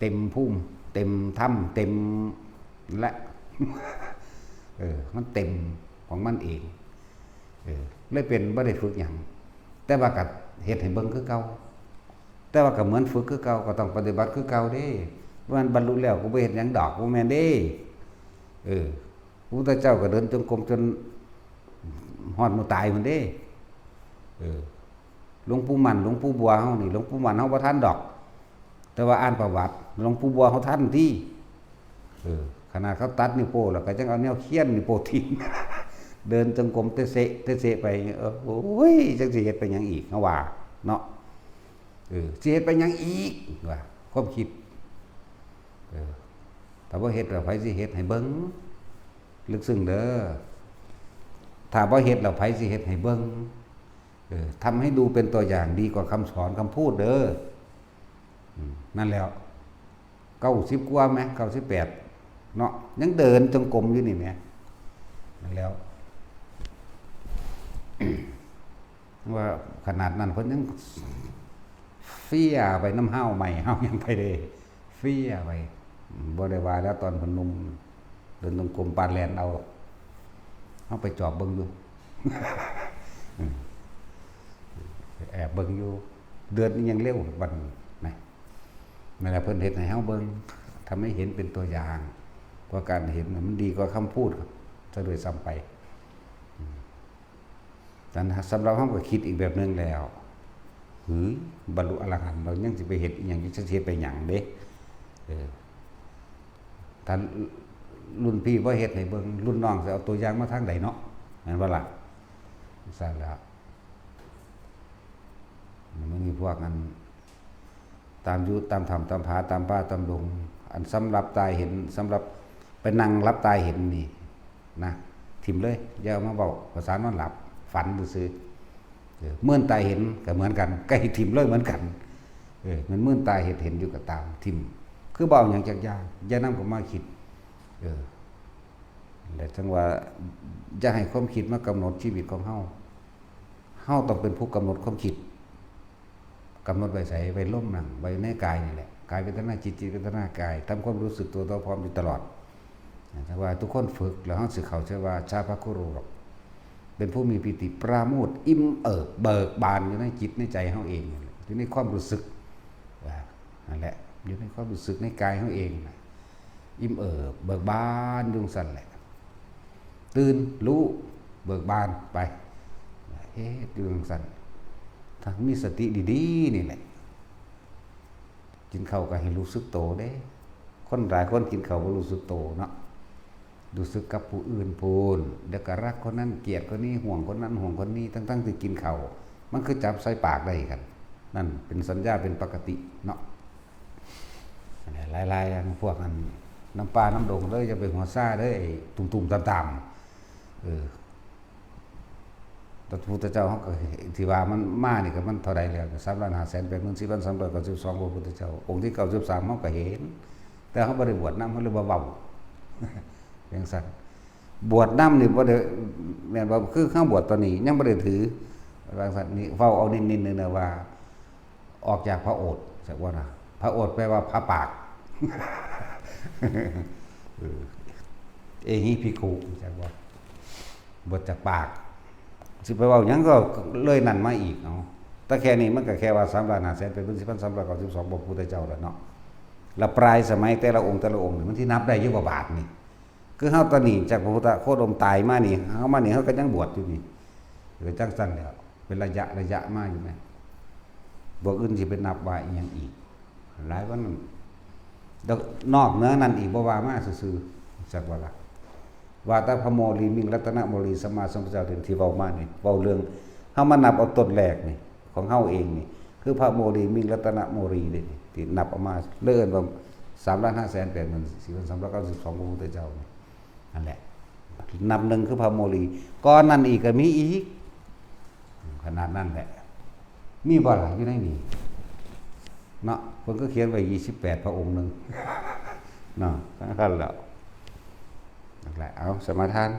เต็มภูมิ เต็มธรรม เต็มและ เออ มันเต็มของมันเอง เออ เลยเป็น บ่ได้ฝึกหยัง แต่ว่าก็เฮ็ดให้เบิ่งคือเก่า แต่ว่าก็เหมือนฝึกคือเก่า ก็ต้องปฏิบัติคือเก่าเด้ บ่แม่นบรรลุแล้วก็บ่เฮ็ดหยังดอก บ่แม่นเด้ เออ พระพุทธเจ้าก็เดินจงกรมจนฮอดมื้อตายพุ้นเด้ เออ หลวงปู่มั่น หลวงปู่บัวเฮานี่ หลวงปู่มั่นเฮาบ่ทันดอก แต่ว่าอ่านประวัติ หลวงปู่บัวเฮาทันติ เออ ขนาดเขาตัดนิ้วโป้งแล้วก็ยังเอาแนวเคียนนิ้วโป้งทิ่ม เดินจงกรมเตะเสะ เตะเสะไป เออ โอ้ย จักสิเฮ็ดไปหยังอีก เฮาว่า เนาะ เออ สิเฮ็ดไปหยังอีก ว่า ความคิด เออ ถ้าบ่เฮ็ดแล้วไผสิเฮ็ดให้เบิ่ง ลึกซึ้งเด้อ ถ้าบ่เฮ็ดแล้วไผสิเฮ็ดให้เบิ่ง เออ ทำให้ดูเป็นตัวอย่างดีกว่าคำสอนคำพูดเด้อ อืม นั่นแหล้ว เก้าสิบกว่าไหม เก้าสิบแปด เนาะ ยังเดินจงกรมอยู่นี่แหม นั่นแหล้ว ว่าขนาดนั้นเพิ่นยังเฟียไปนำเฮาใหม่ เฮายังไปเด้ เฟียไป บ่ได้ว่าแล้วตอนเพิ่นหนุ่ม เดินจงกรมปานแล่นเอา เฮาไปจอบเบิ่งอยู่ อืม แอบเบิ่งอยู่ เดินนี่ยังเร็วบัดนี้นะ นั่นแหละเพิ่นเฮ็ดให้เฮาเบิ่ง ทำให้เห็นเป็นตัวอย่าง เพราะการเห็นน่ะมันดีกว่าคำพูดซะด้วยซ้ำไป อืม นั้นสำหรับเฮาก็คิดอีกแบบหนึ่งแล้ว หือ บรรลุอรหันต์แล้วยังสิไปเฮ็ดอีหยัง จักสิเฮ็ดไปหยังเด้ เออ ถ้ารุ่นพี่บ่เฮ็ดให้เบิ่ง รุ่นน้องสิเอาตัวอย่างมาทางใดเนาะ แม่นบ่ล่ะ? ซั่นล่ะ มันมีพวกอัน ตามอยู่ตามถ้ำตามผาตามป่าตามดง อันสำหรับตาเห็น สำหรับไปนั่งหลับตาเห็นนี่นะ ถิ่มเลย อย่าเอามาเว้า ภาษานอนหลับ ฝันซื่อๆ เออ มื่นตาเห็นก็เหมือนกัน ก็ให้ถิ่มเลยเหมือนกัน เออ มันมื่นตาเห็น เห็นอยู่ก็ตาม ถิ่ม คือบ่เอาหยังจักอย่าง อย่านำเข้ามาคิด เออ และจังว่า อย่าให้ความคิดมากำหนดชีวิตของเฮา เฮาต้องเป็นผู้กำหนดความคิด กำหนดไว้ไส ไว้ลมนั่ง ไว้ในกายนี่แหละ กายเวทนาจิต จิตเวทนากาย ทำความรู้สึกตัวทั่วพร้อมอยู่ตลอด แต่ว่าทุกคนฝึกแล้วเฮาสิเข้าใจว่าชาพระคุรูหรอก เป็นผู้มีปีติปราโมทย์อิ่มเอิบเบิกบานอยู่ในจิตในใจเฮาเองนั่นแหละ อยู่ในความรู้สึก อ่า นั่นแหละ อยู่ในความรู้สึกในกายเฮาเองน่ะ อิ่มเอิบเบิกบานอยู่จั่งซั่นแหละ ตื่น รู้ เบิกบานไป เฮ็ดอยู่จั่งซั่น ถ้ามีสติดีๆ นี่แหละ กินข้าวก็ให้รู้สึกโตเด้ คนหลายคนกินข้าวบ่รู้สึกโตเนาะ รู้สึกกับผู้อื่นพู้น แล้วก็รักคนนั้น เกลียดคนนี้ ห่วงคนนั้น ห่วงคนนี้ ทั้งๆ ที่กินข้าว มันคือจับใส่ปากได้กัน นั่นเป็นสัญญาเป็นปกติเนาะ หลายๆ อย่างพวกอันน้ำป่าน้ำดงเด้อ อย่าไปหัวซ่าเด้อ ไอ้ตุ่มๆ ต่ำ เออ แต่พระพุทธเจ้าเขาก็เห็นที่ว่ามันมานี่ก็มันเท่าใดแล้ว สามล้านห้าแสนแปดหมื่นสี่พันสามร้อยเก้าสิบสอง พระพุทธเจ้า องค์ที่เก้าสิบสามเขาก็เห็น แต่เขาบ่ได้บวชนำ เขาเลยบ่เว้า จั่งซั่น บวชนำนี่บ่ได้ แม่นบ่ คือเขาบวชตอนนี้ยังบ่ได้ถือ ว่าซั่น นี่เว้าเอานิดๆ นึงนะว่า ออกจากพระโอษฐ์ จักว่านะ พระโอษฐ์แปลว่าพระปาก เออ เอหิภิกขุ จักว่า บวชจากปาก สิไปเว้าหยังก็เลยนั่นมาอีก เอา แต่แค่นี้มันก็แค่ว่า สามล้านห้าแสนแปดหมื่นสี่พันสามร้อยเก้าสิบสอง พระพุทธเจ้าแล้วเนาะ แล้วปลายสมัยแต่ละองค์แต่ละองค์นี่มันสินับได้อยู่บ่บาดนี่ คือเฮาตอนนี้จากพระพุทธโคดมตายมานี่ เฮามานี่เฮาก็ยังบวชอยู่นี่ ก็จั่งซั่นแหล้ว เป็นระยะระยะมาอยู่แม่น บ่อื่นสิไปนับว่าอีหยังอีก หลายกว่านั้น แล้วนอกเหนือนั้นอีกบ่ว่ามาซื่อๆ จักว่าล่ะ ว่าแต่พระโมลีมิงรัตนโมลีสัมมาสัมพุทธเจ้าที่เว้ามานี่ เว้าเรื่อง เฮามานับเอาต้นแรกนี่ ของเฮาเองนี่ คือพระโมลีมิงรัตนโมลีนี่ ที่นับออกมา เลยเอิ้นว่า สามล้านห้าแสนแปดหมื่นสี่พันสามร้อยเก้าสิบสอง พระพุทธเจ้านี่ นั่นแหละ นับหนึ่งคือพระโมลี ก่อนนั้นอีกก็มีอีก ขนาดนั้นแหละ มีบ่ล่ะอยู่ในนี้ เนาะ เพิ่นก็เขียนไว้ ยี่สิบแปด พระองค์หนึ่ง เนาะ สำคัญแล้ว นั่นแหละ เอา สมาทาน